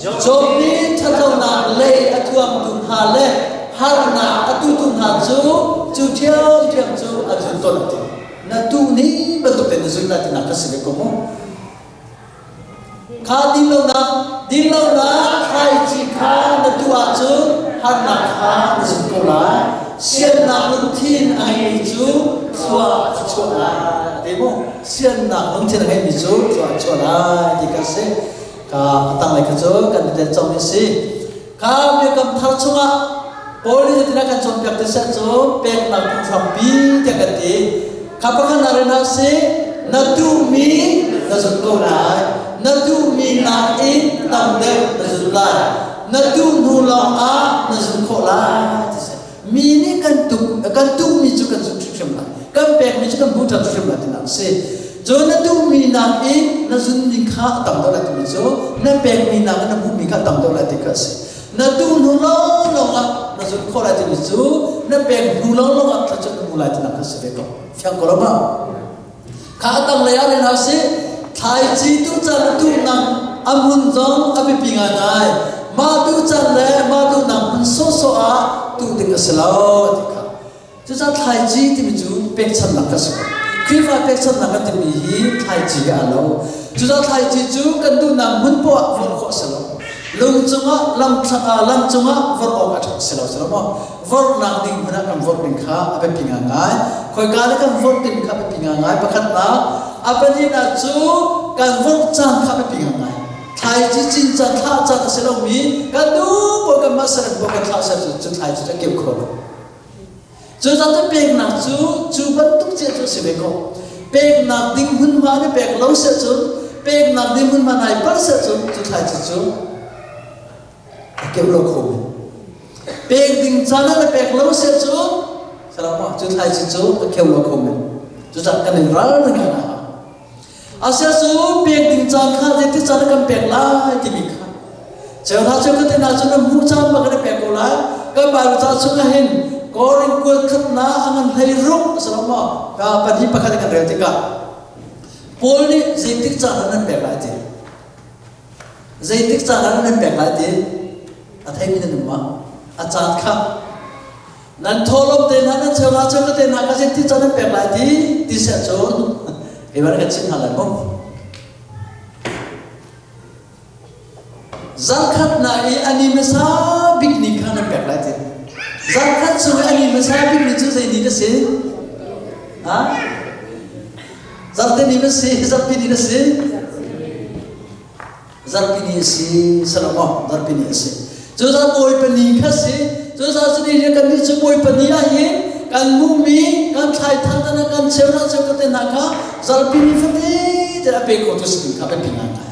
Job nih ṭhatlonak lei a thuamtu hna le harnak a tutu hna cu cu ṭhiamṭhiam cu a zun tawn a ti. Na tuh ni bantuk tein na zun lai tinak kha si ve ko mu. Kha dinlonak dinlonak thlaici kha na tuh ahcun harnak kha na zun ko lai. Siannak lungthin a ngeimi cu thlua a chuah lai. A ti mu. Siannak lungthin a ngeimi cu thlua a chuah lai ti kha si. Ka a tanglei kha cu kan i tel cangmi a si. Kha biakam thar chungah Paul nih zeitindah kan cawnpiak ti seh cu peknak phunghrampi tiah kan ti. Kha pakhatnak in hna sih, na duhmi na zun ko lai. Na duhmi nakin tam deuh na zun lai. Na duh hnu lawngah na zun khawh lai ti seh. Mi nih kan tuk kan duhmi cu kan zun hrimhrim lai. Kan pekmi cu kan hmu ṭhan hrimhrim lai tinak a si. Cun na duhmi nakin na zunmi kha a tam deuh lai timi cu na pekmi nakin na hmuhmi kha a tam deuh lai ti kha a si. Na duh hnu lawnglawng ah na zun khawh lai timi cu na pek hnu lawnglawng ah thluachuah na hmu lai tinak kha a si ve ko. Fiang ko lo ma? Kha tanglei ah rel hna usih. Thlaici tuchan tuhnak a hmun zong a biapi ngaingai. Mah tuchan le mah duhnak hmun sawhsawh ah tuh ding a si lo ti kha. Cucaah thlaici timi cu pekchanhnak ka si ko. Khrihfa pekchanhnak kan timi hi thlaici he aa lo. Cucaah thlaici cu kan duhnak hmun poah ah vorh khawh a si lo. Lung cungah lam lam cungah vorh awk a ṭha si lo si lo maw? Vorhnak ding hmun ah kan vorh ding kha a biapi ngaingai. Khoika le kan vorh ding kha a biapi ngaingai. Pakhatnak, a pahnihnak cu kan vorh caan kha a biapi ngaingai. Thlaici cin caan, thlah caan a si lomi kan duh paoh kanmah serem paoh kan thlah ser cu thlaici cu a keu kho lo. Cucaah peknak cu cu bantuk cia cu a si ve ko. Peknak ding hmunhma nih pek lo seh cun, peknak ding hmunhma nai palh seh cun cu thlaici cu a keuh lo kho men. Pek ding caan ah na pek lo seh cun, salam cu thlaici cu a kheu lo kho men. Cucaah kan i ral ring a hau. Asia cu pek ding caan kha zeiti caan kan pek lai timi kha cheuhra cheukhat hna cu na hmuh caan bak na pek ko lai. Kan Bible ca chungah hin Korin kual khatna a ngan hlei ruk a si lo maw? Ka pahnih pakhat kan rel tikah Paul nih zeitik caan ah nan pek lai ti, zeitik caan ah nan pek lai ti a theimi nan um ma? A caan kha nan thawhlawm te hna, nan cheuhra cheukhat te hna kha zeitin caan nan pek lai ti ti seh cun keimah kan chim hna lai mu. Zarkhat na i ani hmasa bik ni kha nan pek lai ti. Zarkhat chung i ani hmasa bik ni cu zei ni na si? Ha? Zarte ni na si? Zarpi ni na si? Zarpi ni a si Salomo zarpi ni a si. Cucaah Bawipa ni kha si. Cucaah cu ni kan nih cu Bawipa ni ah hin kan hmuhmi kan thlai thar te kan cheunak cheu te hna kha zarpi ni fate te a pe kho tu si ding kha biapi ngaingai.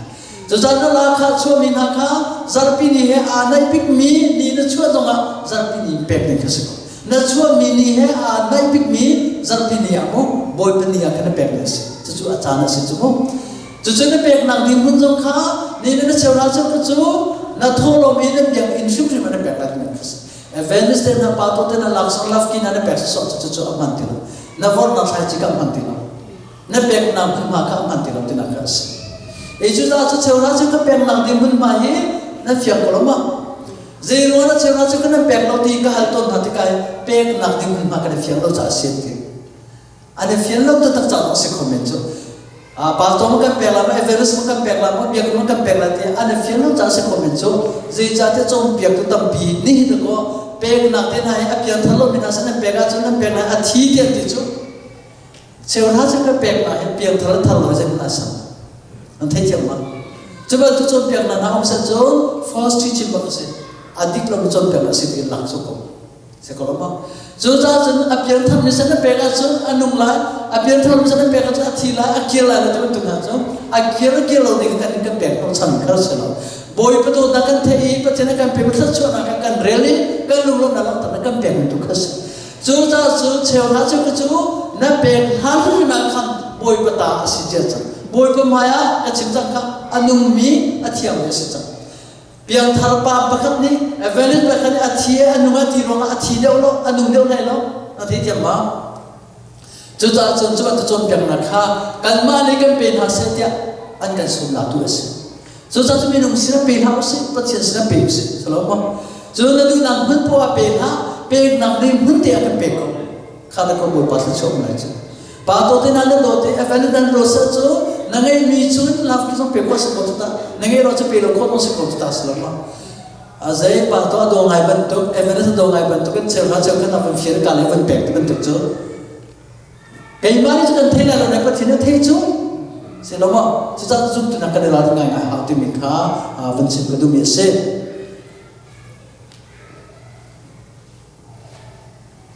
Cucaah na la kha chuahmi hna kha zarpi ni he aa naih bikmi ni na chuah zongah zarpi ni pek ding kha si ko. Na chuahmi ni he aa naih bikmi zarpi ni ah mu Bawipa ni ah khan na pek ding a si. Cucu a caan a si cu mu. Cucu na peknak ding hmun zong kha ni na cheu hna cu cu na thawhlawm i na biakinn hrimhrim ah na pek lai timi kha si. Venice te hna pa to te na laksawng lafki na na pek sawsawh cu cu a hman ti lo. Na vornak thlaici kha a hman ti lo. Na peknak hmunhma kha a hman ti lo tinak kha a si. E cu caah cu cheu hna cu ka peknak ding hmunhma hi na fiang ko lo ma? Zei ruang na cheu hna cu ka nan pek lo ti ka hal tawn hna tikah peknak ding hmunhma kan i fiang lo caah a si an ti. An i fian lo taktak caah a si kho men cu. Pastor ma kan pek lai maw, evangelist ma kan pek lai maw, biakinn ma kan pek lai ti an i fian lo caah a si kho men cu. Zeicahtiah cawnpiaktu tampi nih hi kaw peknak te hna hi a piangthar lomi hna sin an pek ahcun an pek lai a thi ti an ti cu. Cheuhra cu kan pek hna hi piangthar thar lo zeihmanh ai sam. An theithiam ma? Cu bantuk cawnpiaknak hna um set cun false teaching bak a si. A dik lomi cawnpiaknak a si ti in lak cu ko. Si ko lo maw? Cucaah cun a piangthar mi sin a pek ahcun a nung lai, a piangthar mi sin a pek ahcun a thi lai, a kir lai ti bantuk hna cu a kir a kir lo ding kan kan pek hnawhchan kha si lo. Bawipa dawtnak kan theih i Pathian a kan pek thluachuahnak kan kan rel i kan lunglawmhnak langhternak kan pek tu kha si. Cucaah cu cheuhra cu cu na pek hna hrimhrim ah khan Bawipa ta a si cia cang. Bawipa hmai ah ka chim cang kha a nungmi a thiangmi a si cang. Piangthar pa pakhat nih Evelyn pakhat nih a thi a nung a ti ruangah a thi deuh lo, a nung deuh hlei lo. Na theithiam ma? Cucaah cun cu bantuk cawnpiaknak kha kanmah nih kan pe hna seh tiah an kan sawmnak tu a si. Cucaah cu minung sinah pe hlah usih, Pathian sinah pe usih. Salo maw? Cu na duhnak hmun poah ah pe hlah, peknak ding hmun te ah kan pek ko. Kha na ko Bawipa thluachuah um lai cu. Pa to te na na do te Evelyn dan ro sa cu na ngei mi cun laf ki zong pe ko si ko ta na ngei ro cu pe lo kho dong si ko ta si lo ma. A zei pa to a do ngai bantuk Evelyn a do ngai bantuk in cheu kha cheu kha na van fir ka le van pek ti bantuk cu. Keimah nih cu kan thei lai lo na Pathian a thei cu. Si lo ma? Cucaah zumtu nak kan i ral ngai ngai hau timi kha van chim ka duhmi a si.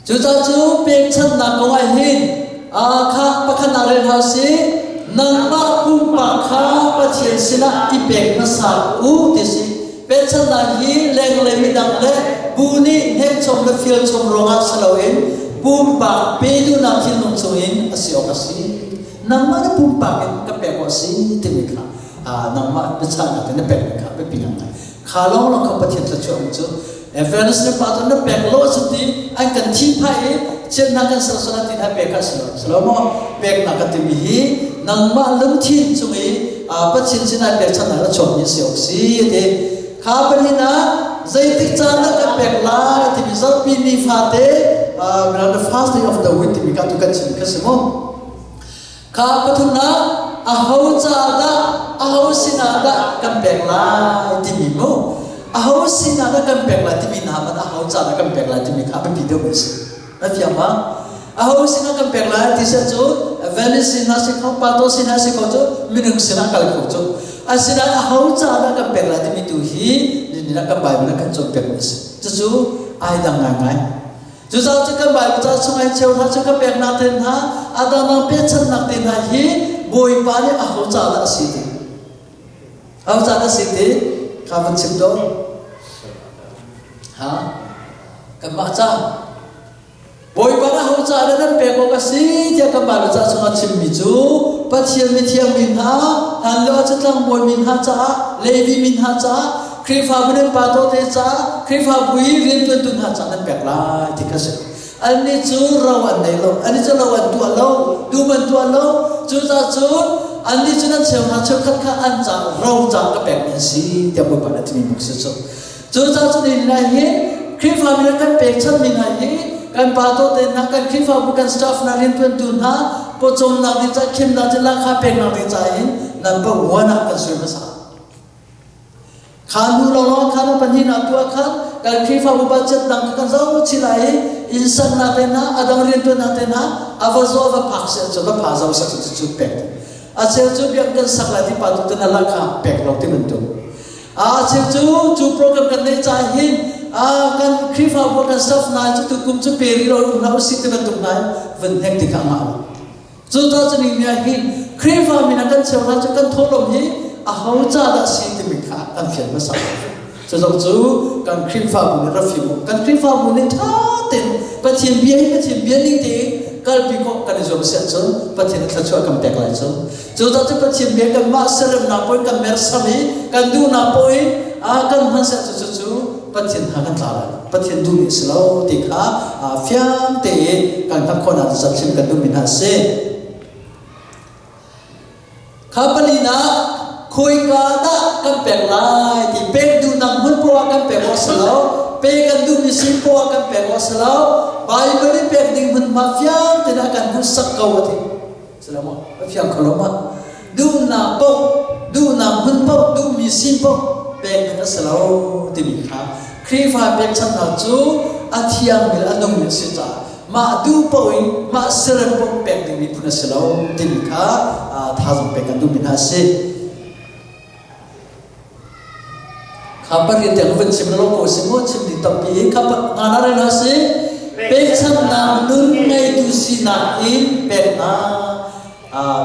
Cucaah cu pekchanhnak kong ah hin kha pakhat ah rel hna usih. Nangmah pumpak kha Pathian sinah i pek hmasa u ti si. Pekchanhnak hi lenglei midang le bu nih hnekchom le fialchom ruangah si loin pumpak pe duhnak thinlung chungin a si awk a si. Nangmah na pumpak in ka pek awk a si timi kha nangmah biachahnak in na pekmi kha biapi ngai. Kha lawnglawng kha Pathian thluachuah um cu. Evangelist le pa cu na pek lo a si ti an kan thi phah i. Chiatnak kan ser sual ti hna pek kha si lo. Si lo maw? Peknak kan timi hi nangmah lungthin cung i Pathian sinah pekchanhnak a chuakmi si awk si ti. Kha pahnihnak zeitik caan dah kan pek lai timi zarhpi ni fate the first day of the week timi ka tu kan chim kha si mu. Kha pathumnak aho ca dah aho sinah dah kan pek lai timi mu. Aho sinah dah kan pek lai timi hna man aho ca dah kan pek lai timi kha biapi deuh a si. Na fiang ma? Aho sinah kan pek lai ti siah cu Venice sinah si kho, Pato sinah si kho cu minung sinah kal kho cu. Asinain aho ca dah kan pek lai timi tu hi nihin ah kan Bible ah kan cawnpiak mi a si. Cucu ai dang ngaingai. Cucaah cu kan Bible ca chung ai cheu hna cu ka peknak te hna, a dangdang pekchanhnak te hna hi Bawipa nih aho ca dah a si ti. Aho ca dah a si ti kha van chim tuah. Ha? Kanmah ca Bawipa na ho caah dah nan pek awk a si tiah kan Bible ca chungah chimmi cu Pathian mithiang mi hna, hlanlio ah tlangbawi mi hna caah, Levi mi hna caah, Khrihfabu nan pa tawte caah, Khrihfabu i rianṭuantu hna caah nan pek lai ti kha si. Annih cu ro an nei lo, annih cu lo an tuah lo, dum an tuah lo. Cucaah cun annih cu nan cheu hna cheukhat kha an caah ro caah ka pekmi an si tiah Bawipa nih a timi buk si cu. Cucaah cun hi hna hi Khrihfami nih kan pekchanmi hna hi kan pa tawte hna, kan Khrihfabu kan staff hna riantuantu hna pawcawmnak ding caah khimnak ding lahkhah peknak ding caah hin number one ah kan sui hmasa. Kha hnu lawnglawng kha na pahnihnak tu ah khan kan Khrihfabu budget dang kha kan zoh chih lai i inn saknak te hna, a dang riantuannak te hna a va zaw va phak si ahcun va pha zo sak cu cu pek. A cheu cu biak kan sak lai ti pa tu te na lahkhah pek lo ti bantuk. A cheu cu cu program kan neih caah hin kan Khrihfabu kan staff hna cu tukum cu pe rih lo um hlah usih ti bantuk hna in vun hnek ti kha a ngah lo. Cu caah cu ning nih hin Khrihfa min ah kan cheu hna cu kan thawhlawm hi aho ca dah si timi kha kan fian hmasa. Cu zong cu kan Khrihfabu nih rak fim u. Kan Khrihfabu nih ṭha tein Pathian bia hi Pathian bia ning tein kalpi khawh kan i zuam si ahcun Pathian thluachuah kan pek lai cu. Cucaah cu Pathian bia kanmah seremnak paoh in kan mersam i kan duhnak paoh in kan hman si ahcun cucu Pathian hna kan tla lai. Pathian duhmi a si lo ti kha fiang tein kan hngalh khawhnak cu kan duhmi hna a si. Kha palinak khawika dah kan pek lai ti pek duhnak hmun poah kan pek awk si lo pe kan duhmi sin poah kan pek awk si lo Bible in pek ding hmunhma fiang tein a kan hmuhsak ko a ti. Salamu a fiang kho lo ma? Duhnak paoh duhnak hmun paoh duhmi sin paoh pek ding a si lo timi kha Khrihfa pekchanhnak cu a thiangmi le a nungmi a si caah mah duh paoh in mah siarem paoh pek dingmi phun a si lo timi kha thazaang pek kan duhmi hna a si. Kha pariat tiang van chim lo ko si mu chim ding tampi hi kha nga na rel si pekchannak nun ngeitu sinak in peknak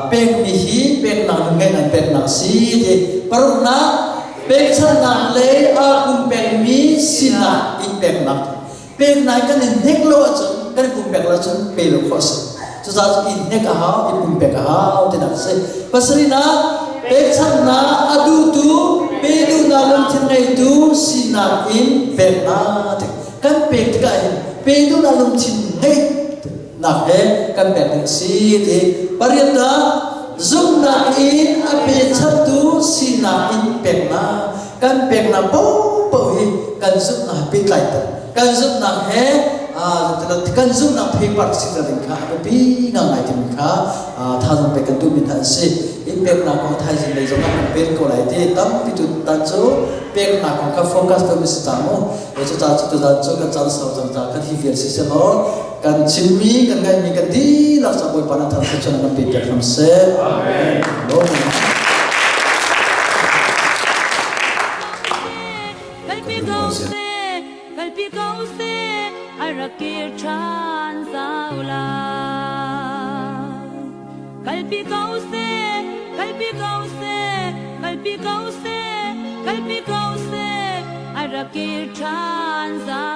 pekmi hi peknak nun ngeih nan peknak si ti paruknak pekchannak le aa pumpekmi sinak in peknak Peknak kan in hnek lo ahcun kan pumpek lo ahcun pe lo khawh a si. Cucaah in hnek a hau, i pumpek a hau tinak a si. Pasarihnak, pekchanhnak a duhtu, pe duhnak lungthin ngeitu sinak in peknak ti. Kan pek tikah hin pe duhnak lungthin ngeihnak he kan pek ding a si ti. Pariatnak, zumhnak in a pechantu sinak in peknak. Kan peknak paohpaoh hi kan zumhnak he pehtlai ter. Kan zumhnak he kan zumhnak theipar si ding kha a biapi ngangai timi kha thazaang pek kan duhmi hna an si. In peknak kong thaizing lei zong ah kan pek ko lai ti tampi tu tan cu peknak kong kha focus deuh mi si ta mu. Cucaah cu tuzan cu kan caan sau cang ca kan hi vial si selaw kan chimmi kan ngaihmi kan dihlak ca Bawipa na thang thluachuah kan pe piak hram seh. Amen. Kalpi ko seh, kalpi ko seh, a rak kir ṭhan zau lai. Kalpi ko seh, kalpi ko seh, kalpi ko seh, kalpi ko seh, a rak kir ṭhan zau.